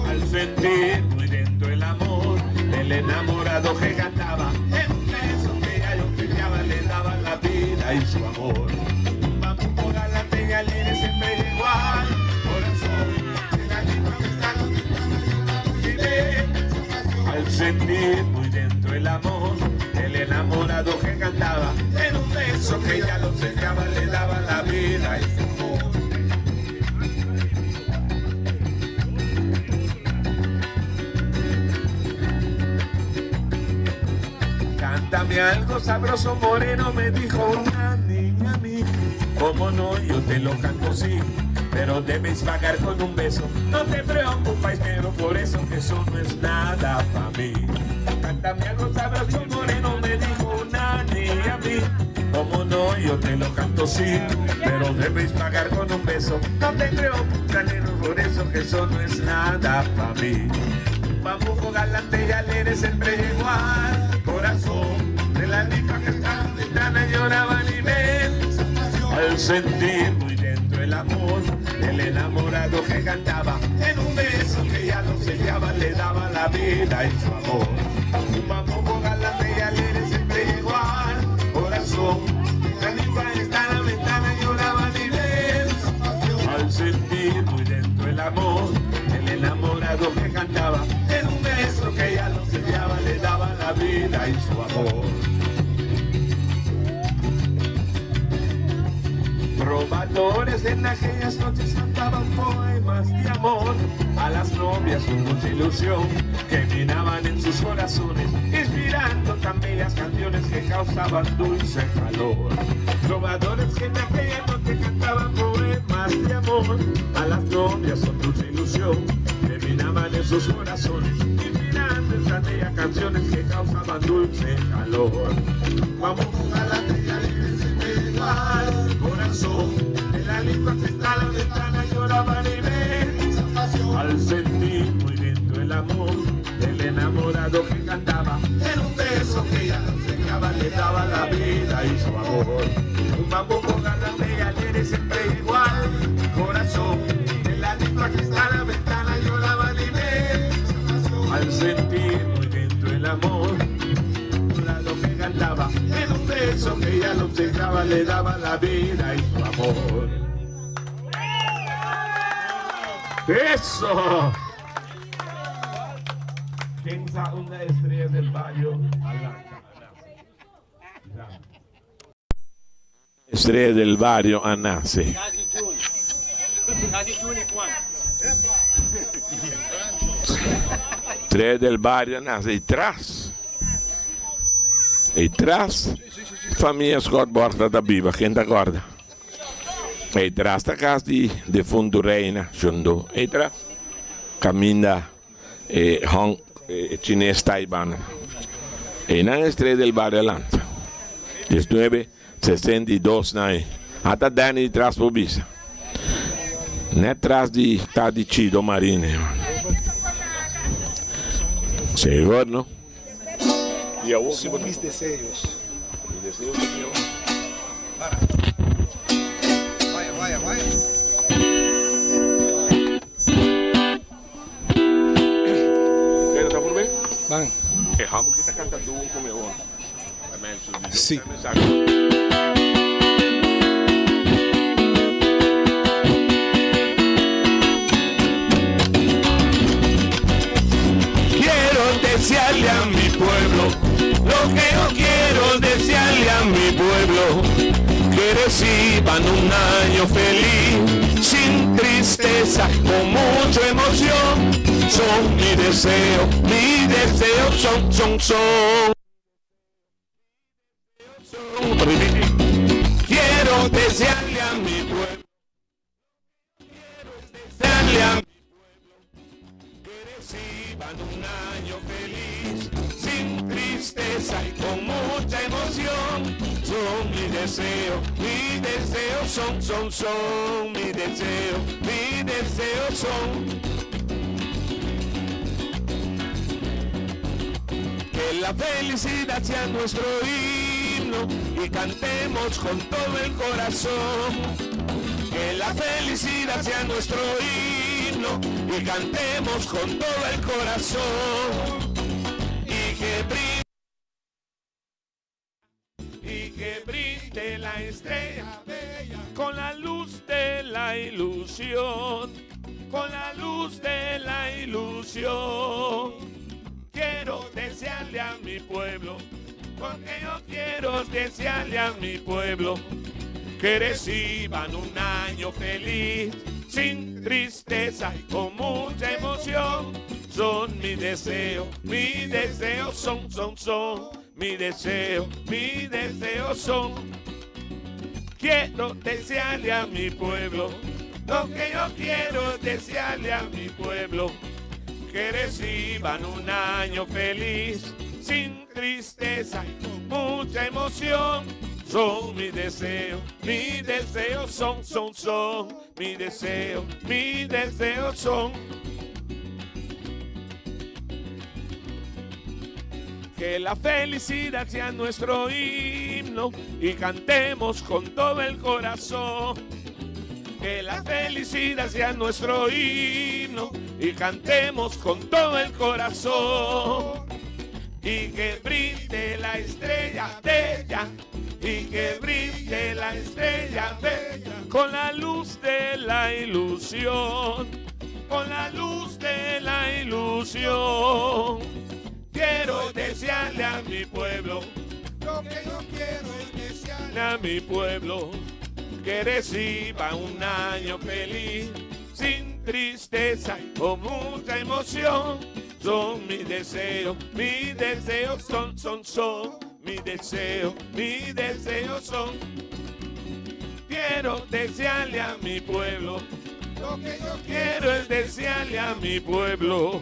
Al sentir muy dentro el amor del enamorado que cantaba, en un beso que ya yo peleaba le daba la vida y su amor. Vamos galante y alegre siempre igual, corazón de la rifa que está en la ventana lloraba libre. Al sentir muy dentro el amor del enamorado que cantaba, en un beso que ya lo sellaba le daba la vida y su amor. Cántame algo sabroso moreno, me dijo una niña a mí. Cómo no, yo te lo canto sí, pero debes pagar con un beso. No te preocupes, pero por eso que eso no es nada pa' mí. Cántame algo sabroso moreno, me dijo una niña a mí. Cómo no, yo te lo canto sí, pero debes pagar con un beso. No te preocupes, negro, por eso que eso no es nada pa' mí. Bambuco galante y alegre siempre igual. Corazón de la rica que está en la ventana lloraba nivel. Al sentir muy dentro el amor del enamorado que cantaba, en un beso que ya lo sellaba le daba la vida y su amor. Un bambuco galante y alegre siempre igual. Corazón, la rica está en la ventana lloraba nivel. Al sentir muy dentro el amor del enamorado que cantaba, en un beso que ya lo sellaba le daba la vida y su amor. Trovadores en aquellas noches cantaban poemas de amor a las novias con mucha ilusión que minaban en sus corazones, inspirando tan bellas canciones que causaban dulce calor. Trovadores que en aquella noche cantaban poemas de amor a las novias con dulce ilusión que minaban en sus corazones, inspirando tan bellas canciones que causaban dulce calor. Vamos a la alegre siempre igual, corazón de la lengua que está a la ventana lloraba nivel. Al sentir muy dentro el amor del enamorado que cantaba, en un beso que ya no secaba le daba la vida y su amor. Un bambuco galante y alegre siempre igual, corazón de la lengua que está a la ventana lloraba nivel. Al sentir muy dentro el amor enamorado que cantaba, en un beso que ya lo secaba le daba la vida y su amor. ¡Eso! ¿Quién sabe una estrella del barrio? Estrella del barrio a nace. Estrella del barrio nace y tras. Y tras famia Schotborg ta biba, ken ta corda? Ey tras ta cas di defunto Reina Shondo. Ey tras caminda e Hong e chines Taiban. Eynan Estrella del Barrio a lanta. 1962 na ey. Ata Danny di tras por bisa. Net tras di ta di Chido Marine. Seguro no? Y awor ki bo ta. Mis deseos. Mi deseos ta ki awor. Para. Vaya, vaya, vaya. Pero ta por be? Ban. E hòmber ki ta kanta duo ku mi awor. Sí. Quiero desearle a mi pueblo, lo que yo quiero desearle a mi pueblo, que reciban un año feliz, sin tristeza, con mucha emoción. Son mi deseo, mi deseo son, son, son. Quiero desearle a mi pueblo, quiero desearle a mi pueblo, que reciban un año feliz, sin tristeza y con mucha emoción. Son mi deseo, mi deseo son, son, son, mi deseo, mi deseo son. Que la felicidad sea nuestro himno y cantemos con todo el corazón. Que la felicidad sea nuestro himno y cantemos con todo el corazón. Y que brille, y que brille la estrella bella con la luz de la ilusión, con la luz de la ilusión. Quiero desearle a mi pueblo, porque yo quiero desearle a mi pueblo que reciban un año feliz, sin tristeza y con mucha emoción. Son mi deseo, mi deseo son, son, son, mi deseo, mi deseo son. Quiero desearle a mi pueblo, lo que yo quiero es desearle a mi pueblo, que reciban un año feliz, sin tristeza y con mucha emoción. Son mi deseo, mi deseo son, son, son, mi deseo, mi deseo son. Que la felicidad sea nuestro himno y cantemos con todo el corazón. Que la felicidad sea nuestro himno y cantemos con todo el corazón. Y que brille la estrella bella, y que brille la estrella bella con la luz de la ilusión, con la luz de la ilusión. Quiero desearle a mi pueblo, Lo que yo quiero es desearle a mi pueblo, que reciba un año feliz, sin tristeza y con mucha emoción. Son mis deseos, mis deseos son, son, son, mis deseos, mis deseos son. Quiero desearle a mi pueblo, Lo que yo quiero es desearle a mi pueblo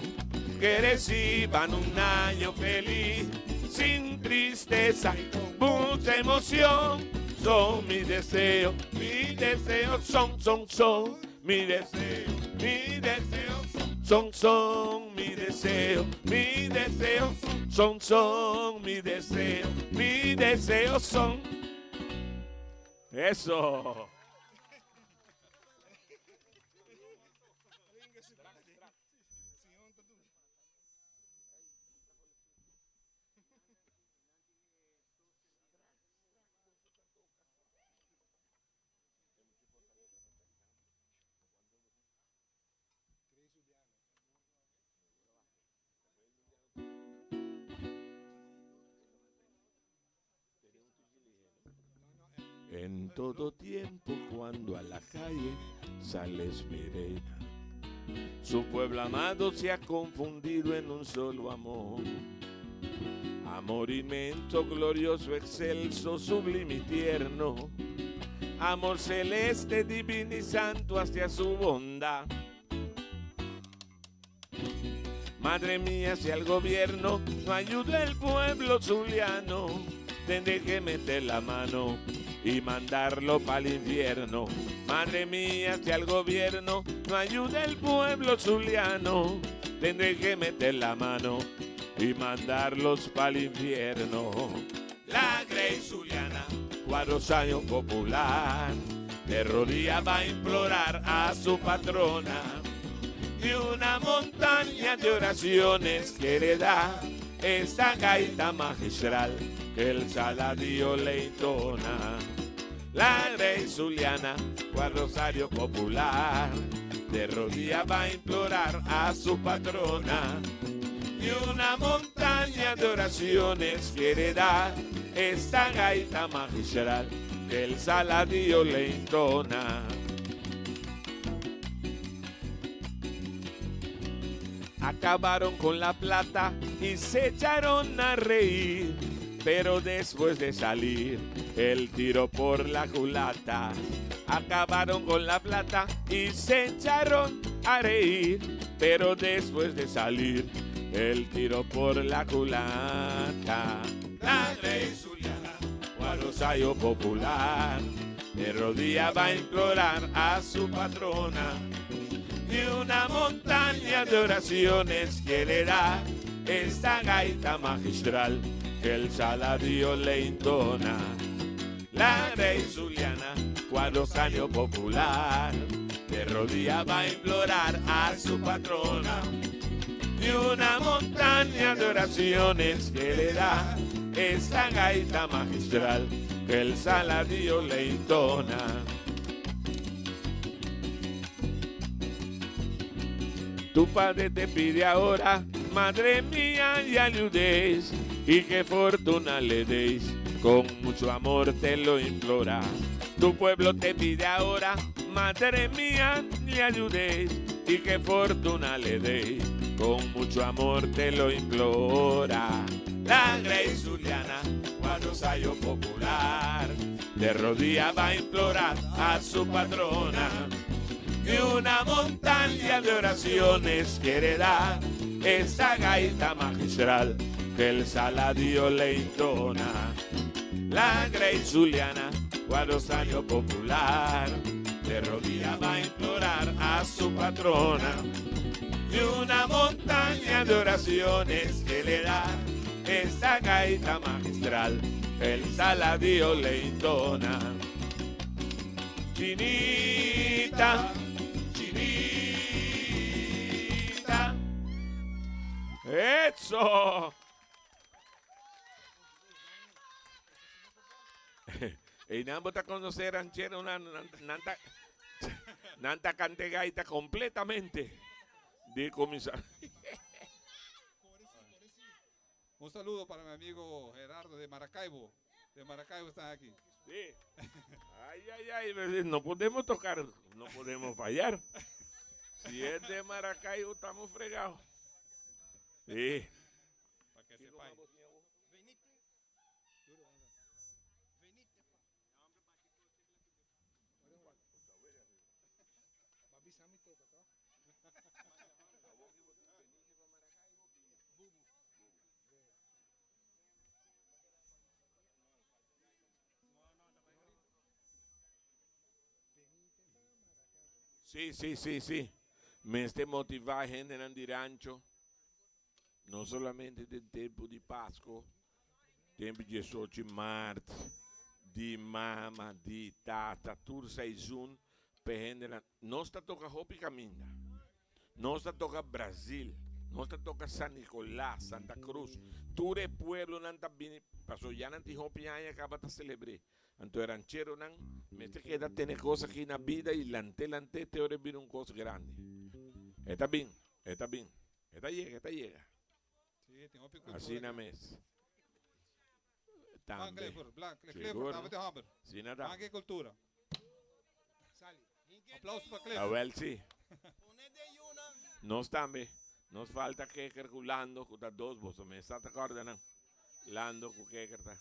que reciban un año feliz, sin tristeza y con mucha emoción. Son mis deseos, mis deseos son, son, son, mis deseos, mis deseos son, son, mis deseos, mis deseos son, son, mis deseos, mis deseos son. Eso. En todo tiempo cuando a la calle sales mi reina, su pueblo amado se ha confundido en un solo amor. Amor inmenso, glorioso, excelso, sublime y tierno. Amor celeste, divino y santo hacia su bondad. Madre mía, si al gobierno no ayuda el pueblo zuliano, tendré que meter la mano y mandarlo pa'l infierno. Madre mía, si al gobierno no ayuda el pueblo zuliano, tendré que meter la mano y mandarlos pa'l infierno. La Grey Zuliana, cuatro años popular, de rodillas va a implorar a su patrona y una montaña de oraciones que le da esta gaita magistral que el saladío le entona. La Grey Zuliana, cual rosario popular, de rodillas va a implorar a su patrona y una montaña de oraciones quiere dar esta gaita magistral que el saladío le entona. Acabaron con la plata y se echaron a reír, pero después de salir el tiro por la culata. Acabaron con la plata y se echaron a reír, pero después de salir el tiro por la culata. La Grey Zuliana, Guarosayo popular, de rodilla va a implorar a su patrona. Y una montaña de oraciones quiere dar esta gaita magistral que el salario le entona. La rey Zuliana, cuadrosario popular, de rodilla va a implorar a su patrona. Y una montaña de oraciones que le da esta gaita magistral que el saladillo le entona. Tu padre te pide ahora, madre mía, y ayudéis, y qué fortuna le deis, con mucho amor te lo implora. Tu pueblo te pide ahora, madre mía, le ayudéis, y qué fortuna le deis, con mucho amor te lo implora. La Grey Zuliana, guarosayo popular, de rodilla va a implorar a su patrona y una montaña de oraciones quiere dar esa gaita magistral que el saladillo le entona. La Grey Zuliana, guarosario popular, de rodilla va a implorar a su patrona y una montaña de oraciones que le da esa gaita magistral que el saladillo le entona. Chinita, chinita. ¡Eso! Y nada a conocer ranchero, una nanta, nanta cante gaita completamente. De comenzar. Un saludo para mi amigo Gerardo de Maracaibo. De Maracaibo están aquí. Sí. Ay, ay, ay, no podemos tocar, no podemos fallar. Si es de Maracaibo, estamos fregados. Sí. Para que sepáis. Sí, sí, sí, sí. Me este motivar gente en rancho. No solamente del tiempo de Pascua, tempo de 18 de março, de mama, de tata, tudo seizoen, gente não está toca Hopi Caminda, não está toca Brasil, não está toca San Nicolás, Santa Cruz, tudo é pueblo não está bem, passou já não tem Hopi aí acaba de celebrar. Anto ranchero nan, me te queda tener cosas aquí na vida y lante lante te ore viene un cosa grande. Está bien, está bien. Esta llega, esta llega. Sí, tengo pico. Así na mes. Blanc También. Clifford, Blanc Clifford, Seguro. dame de hambre. Sí, nada. Blanc cultura. Aplauso para A Clifford. ver, sí. Nos también. Nos falta que calculando con las dos vos me está acordando. Lando con que está.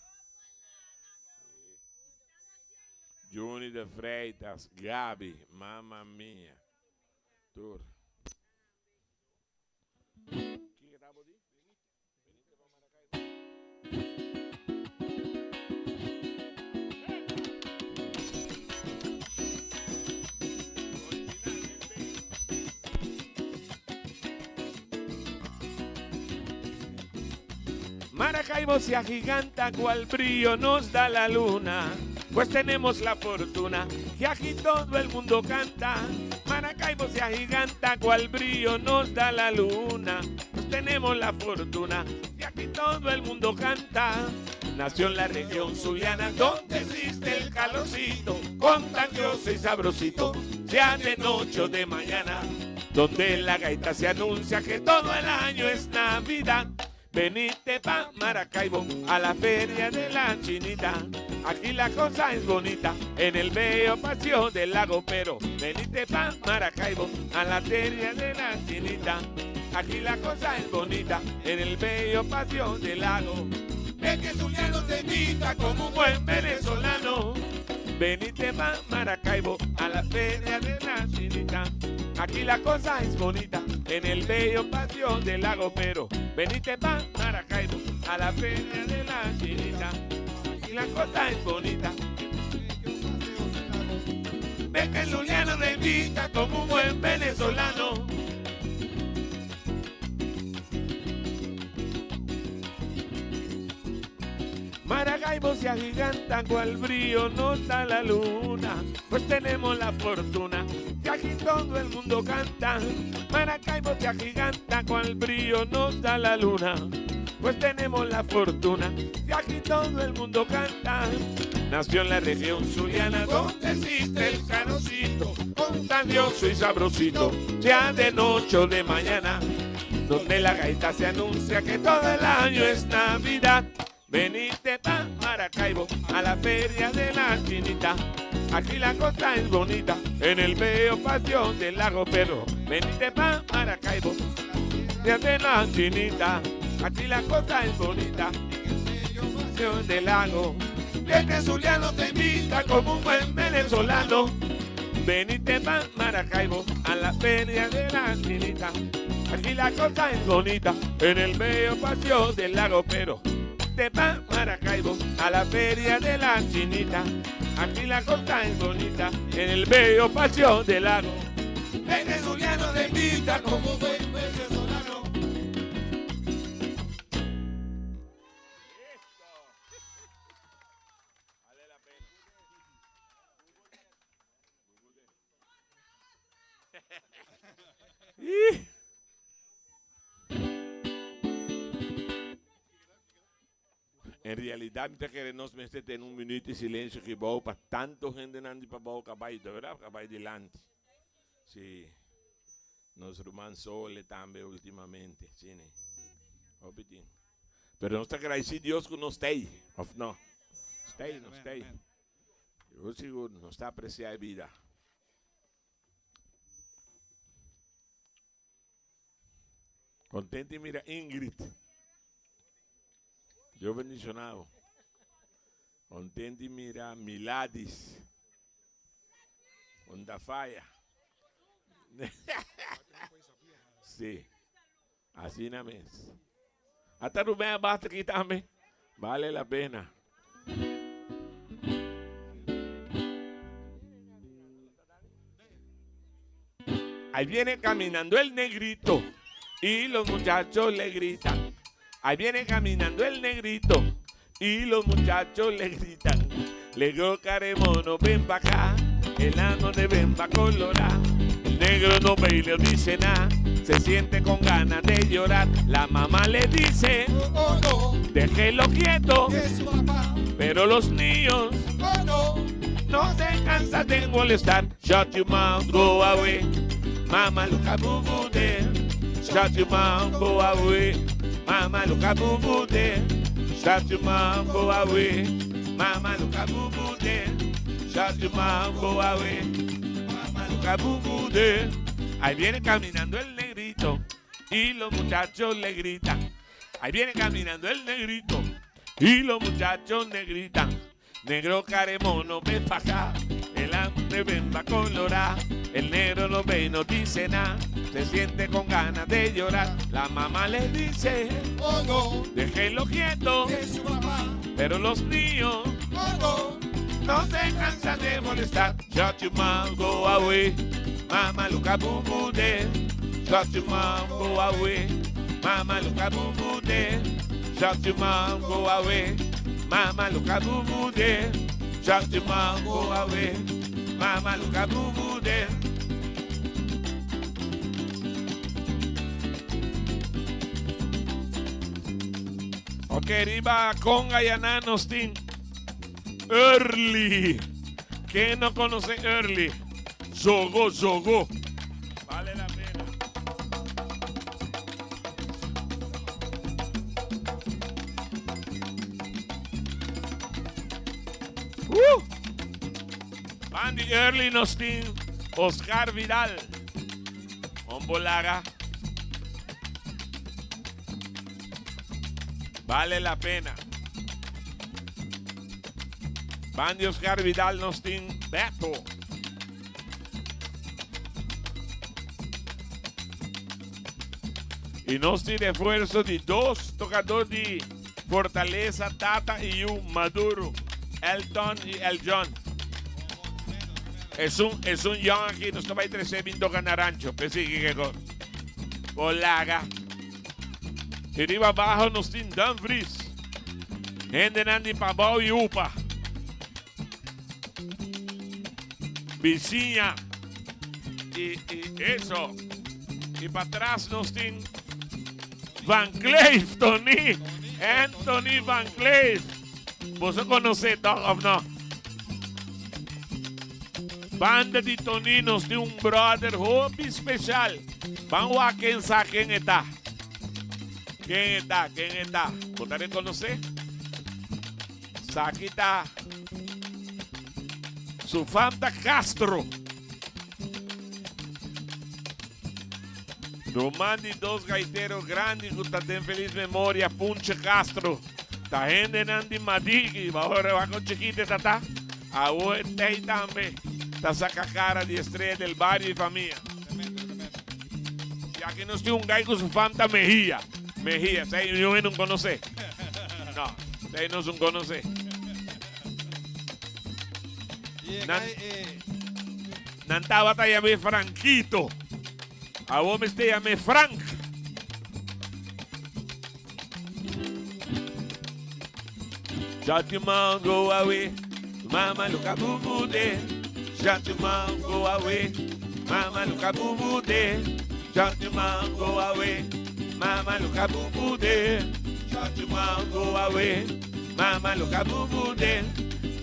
Juni de Freitas, Gabi, mamma mia. Tur. Maracaibo se agiganta cual brillo nos da la luna, pues tenemos la fortuna que aquí todo el mundo canta. Maracaibo se agiganta cual brillo nos da la luna, pues tenemos la fortuna que aquí todo el mundo canta. Nació en la región zuliana donde existe el calorcito, contagioso y sabrosito, sea de noche o de mañana, donde la gaita se anuncia que todo el año es Navidad. Venite pa' Maracaibo a la feria de la chinita. Aquí la cosa es bonita en el bello paseo del lago, pero venite pa' Maracaibo a la feria de la chinita. Aquí la cosa es bonita en el bello paseo del lago. Es que Zuliano te invita como un buen venezolano. Venite pa' Maracaibo a la feria de la chinita. Aquí la cosa es bonita en el bello patio del lago, pero venite pa' Maracaibo a la feria de la chinita. Aquí la cosa es bonita. Ve que el Zuliano te invita como un buen venezolano. Maracaibo se agiganta cual brillo nos da la luna, pues tenemos la fortuna que aquí todo el mundo canta. Maracaibo se agiganta cual brillo nos da la luna, pues tenemos la fortuna que aquí todo el mundo canta. Nació en la región zuliana donde existe el canocito, contagioso y sabrosito, sea de noche o de mañana, donde la gaita se anuncia que todo el año es Navidad. Venite pa' Maracaibo a la feria de la chinita. Aquí la cosa es bonita, en el bello patio del lago Perro. Venite pa' Maracaibo, feria de la chinita. Aquí la cosa es bonita, en el bello patio del lago. Este zuliano te invita como un buen venezolano. Venite pa' Maracaibo a la feria de la chinita. Aquí la cosa es bonita, en el bello patio del lago Pero. Te pa' Maracaibo a la feria de la chinita. Aquí la cosa es bonita, en el bello patio del lago. Este zuliano te invita como un buen venezolano. En realidat mi ta kere nos mester tene un minuut di silencio aki bou pa tanto hendenan di pabou ka bai, de verdad, ka bai dilanti. Si, nos ruman Sole tambe ultimamente, si ne. Hopi tin. Pero nos ta agradeci Dios cu nos ta ey, of no? Nos ta ey, nos ta ey. Sigur, sigur, nos ta aprecia e bida. Contento di mira Ingrid. Dios bendiciona bo. Contento di mira Miladis. Onda faya. Sí. Asina mes. Hasta Rubén Abasto aquí también. Vale la pena. Ahí viene caminando el negrito y los muchachos le gritan. Ahí viene caminando el negrito y los muchachos le gritan. Negro caremono, ven pa' acá, el amo de ven pa' colorar. El negro no ve y le dice nada, se siente con ganas de llorar. La mamá le dice, Oh, no, déjelo quieto, es su papá. pero los niños Oh, no, no se cansan de molestar. Shut your mouth, go away. Mama, look a boo boo there. Shut your mouth, go away. Mama, look a boo boo there. Shut your mouth, go away. Mama, look a boo boo there. Shut your mouth, go away. Mama, look a boo boo there. Ahí viene caminando el negrito y los muchachos le gritan. Ahí viene caminando el negrito y los muchachos le gritan. Negro caremono, ven pa' acá. El hambre ven pa' colorar. El negro no ve y no dice nada. Se siente con ganas de llorar. La mamá le dice, oh, no, déjenlo quieto. es su papá. Pero los niños Oh, no, no se cansan de molestar. Shut your mouth, go away. Mama, look a boo boo there. Shut your mouth, go away. Mama, look a boo boo there. Shut your mouth, go away. Mama, look a boo boo there. Shut your mouth, go away. Mama, look a boo boo there. Ok, riba conga y ananos tin. Early. ¿Quién no conoce Early? Zogo, Zogo. Vale la pena. Bandy Early Nostin, Oscar Vidal. Ombolaga. Vale la pena. Bandy Oscar Vidal Nostin, Beto. Y nos tiene esfuerzo de dos tocadores de Fortaleza, Tata y un Maduro. Elton i Eljon. Esun, esun yòn aki nos ta bai trese bin toka na rancho. P'esei kiko kos. Por laga. I riba abaho nos tin Dumfries. Hendenan di Pabou i Upa. Bisiña. I, i eso. I patras nos tin Van Cleef, Tony. Anthony Van Cleef. Boso konosé tòg òf no? Banda di Tony nos tin un brother hopi speshal. Ban wak ken sa ken e ta. Ken e ta, ken e ta. Bo ta rekonosé? Saki ta Su fam ta Castro. Ruman di dos gaitero grandi ku ta den felis memoria, Punche Castro. Ta hendenan di Madigi, ora wak un chikito e ta ta. Awo e tei tambe ta saka kara di Estrella del Barrio i famia. I aki nos tin un gai ku su fam ta Mejia. Mejia, esei niun hende no konosé. No, esei nos no konosé. Nan, nan tabata yam'é Franquito. Awo mester yam'é Frank. Shut your mouth, go away. Mama, look a boo boo day. Shut your mouth, go away. Mama, look a boo boo day. Shut your mouth, go away. Mama, look a boo boo day. Shut your mouth, go away. Mama, look a boo boo day.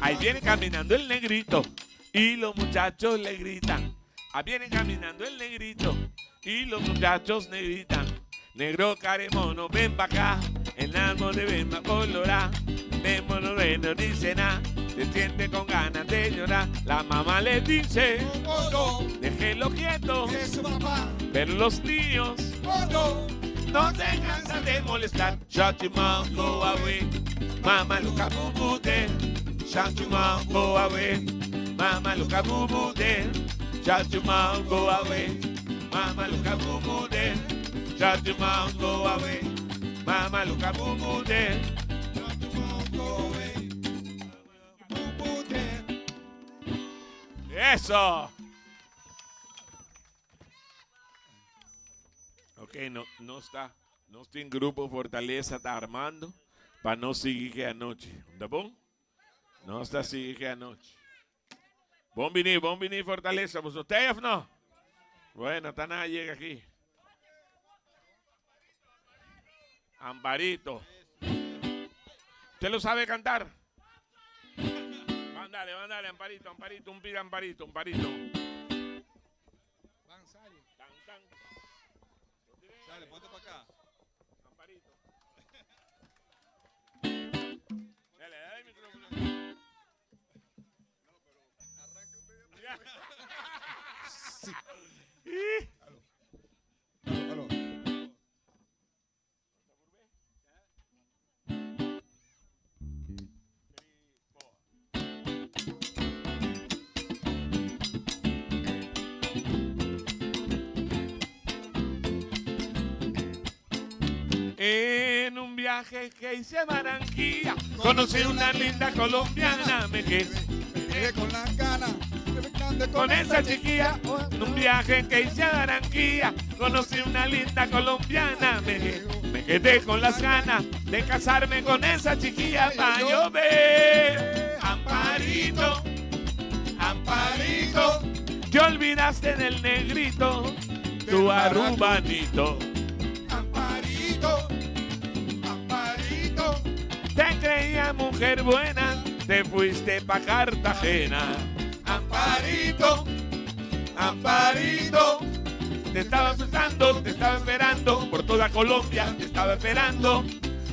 Ahí viene caminando el negrito y los muchachos le gritan. Ahí viene caminando el negrito y los muchachos le gritan. Negro caremono, ven pa' acá, el almo de ven pa' colorar. Ven, mono, ven, no dice nada, se siente con ganas de llorar. La mamá le dice, Oh, no. déjelo quieto, Es su papá. pero los niños Oh, no. no se cansan de molestar. Shut your mouth, go away. Mama, look a boo boo there. Shut your mouth, go away. Mama, look a boo boo there. Shut your mouth, go away. Mama, look a boo boo there. Shut your mouth, go away. Mama, look a boo boo there. Shut your mouth, go away. Boo boo there. Eso. Ok, no, no está. Nos tin Grupo Fortaleza ta armando pa nos sigui ke anochi. Ta bon? Nos ta sigui ke anochi. Bon bini, bon bini Fortaleza. Boso tei of no? Bueno, ta na yega aki. Amparito. ¿Usted lo sabe cantar? Mándale, mándale, Amparito, Amparito, un pida Amparito, Amparito. Van, sali. Tan, tan. Dale, ponte pa acá. Amparito. Dale, dale el micrófono. Sí. Aló. Aló. En un viaje que hice a Barranquilla, conocí una linda colombiana, me quedé Me quedé con las ganas de con esa chiquilla. En un viaje que hice a Barranquilla, conocí una linda colombiana, me quedé, me quedé con las ganas de casarme con esa chiquilla. Pa' yo ver, Amparito, Amparito, te olvidaste del negrito, tu arubanito. Amparito, Amparito, Te creía mujer buena, te fuiste pa' Cartagena. Amparito, Amparito, te estaba asustando, te estaba esperando, por toda Colombia te estaba esperando,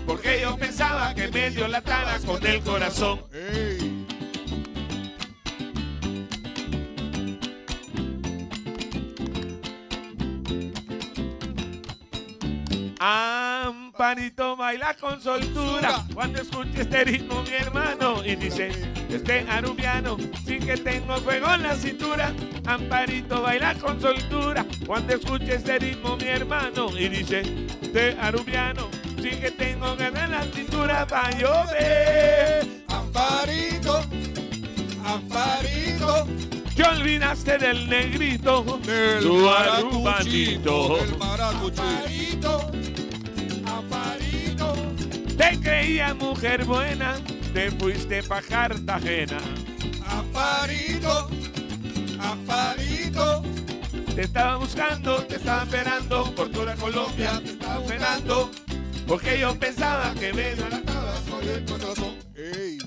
porque yo pensaba que medio lataba con el corazón. ¡Ey! Amparito baila con soltura cuando escucha este ritmo mi hermano y dice, este arubiano, sí que tengo fuego en la cintura. Amparito baila con soltura cuando escucha este ritmo mi hermano y dice, este arubiano, sí que tengo ganas en la cintura pa' llover. Amparito, Amparito. Te olvidaste del negrito, Del tu maracuchito, arubanito. del maracuchito. Amparito, Amparito. Te creía mujer buena, te fuiste pa' Cartagena. Amparito, Amparito. Te estaba buscando, te estaba esperando por toda Colombia, te estaba esperando. Porque yo pensaba que me Estabas con el corazón. Ey.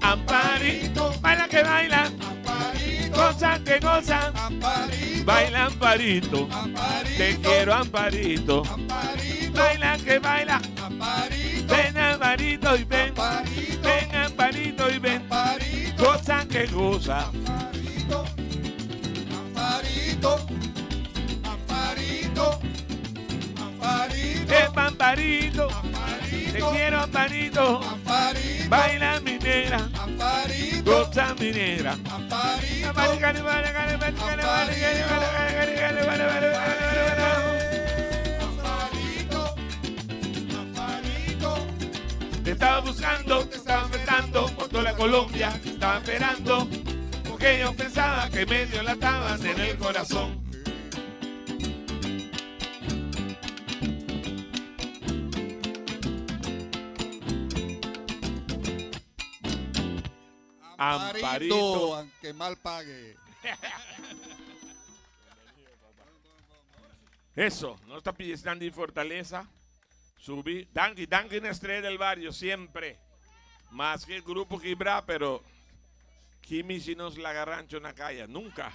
Amparito, baila que baila, Amparito, goza que goza, Amparito, baila Amparito, Amparito, te quiero Amparito, Amparito, baila que baila, Amparito, ven Amparito y ven, Amparito, ven Amparito y ven, Amparito, goza que goza. Amparito, Amparito, Amparito, Amparito, Epa, Amparito, te Amparito, quiero Amparito, Amparito, baila mi negra, Amparito, goza mi negra. Amparito, Amparito, Amparito, Te estaba buscando, te estaba esperando por toda la Colombia, te estaba esperando, porque yo pensaba que medio la estabas en el corazón. Amparito, Amparito. aunque mal pague. Eso, no está pidiendo y fortaleza. Subí, Danqui, Danqui una estrella del barrio, siempre. Más que el grupo Gibra, pero Kimi si nos la agarrancho en la calle, nunca.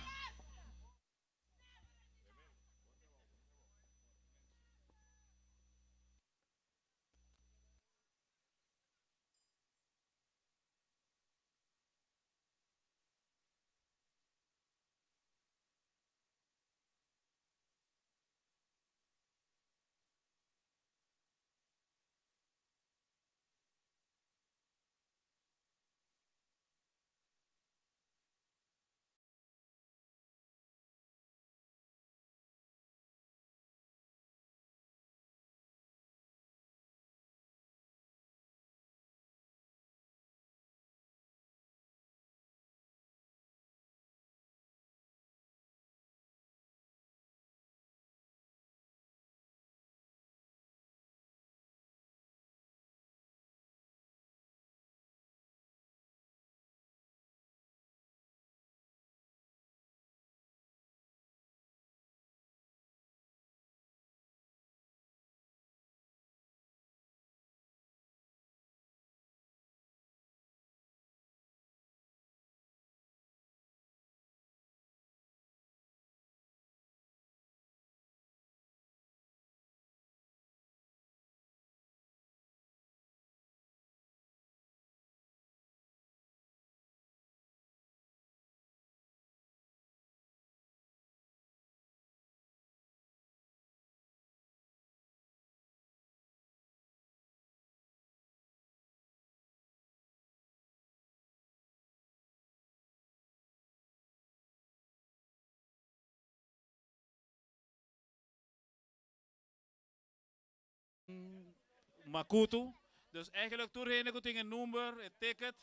Makutu. Dus eigenlijk tur hende ku tin e number, e ticket,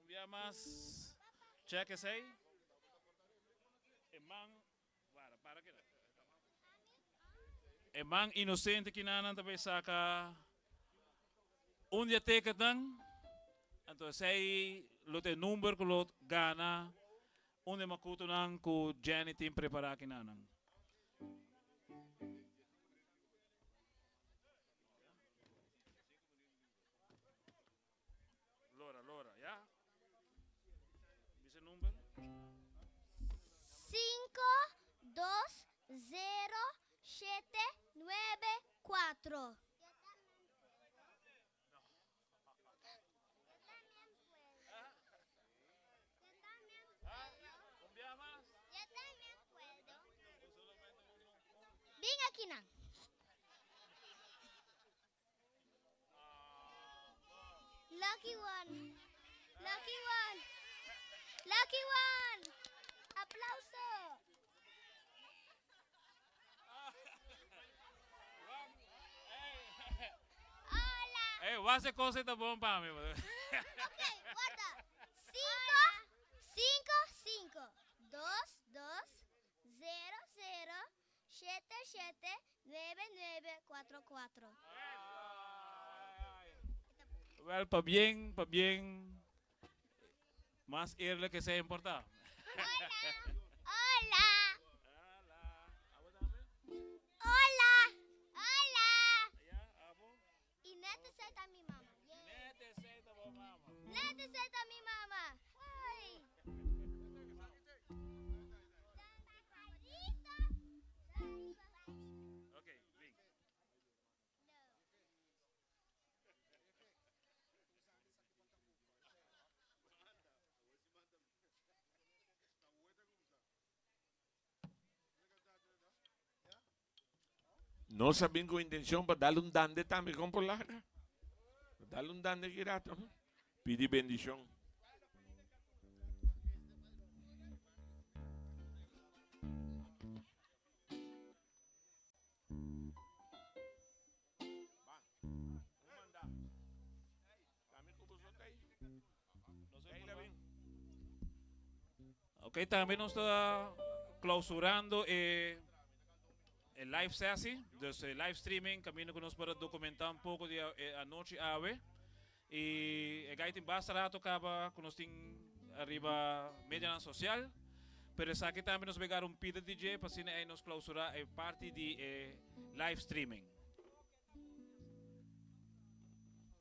un bia mas check esei. E man, para, para keda. E man inocente kinanan ta bay saka un di e ticketnan. Anto esei lo ta e number ku lo gana un di e makutunan ku Jenny tin prepara kinanan. Lora, lora, ya. Bisa number. 5, 2, 0, 7, 9, 4. Bin aki nan. Loke Lucky one. Lucky one. Lucky one. Aplauso. Hola. Eh, wak kos ta bon pa mi. Ok, warda. 5, 5, 5, 2, 2, 0, 0, 7, 7, 9, 9, 4, 4. Wel, pabien, pabien. Mas eerlijk is hij importa. Hola. Hola. Hola. Y net esey mi mama. Yeah. Net esey mi mama. Ay. Pajarito. Ok, bin. No. Nos a bin ku intenshon pa dal un dande tambe kon por laga. Dal un dande aki rato. Pidi bendishon. Ok, tambe nos ta klousurando e live sessie, dus e live streaming, kaminda ku nos por dokumentá un poko di e anochi awe. I e gai tin basta rato kaba ku nos tin ariba media sosial. Pero esaki tambe nos ta bai un pida DJ pa asina nos klousurá e parti di live streaming.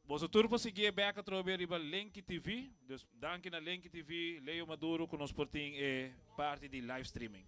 Bo tur por sigui back atrobe riba Link TV. Dus danki na Link TV, Leo Maduro, ku nos por tin e parti di live streaming.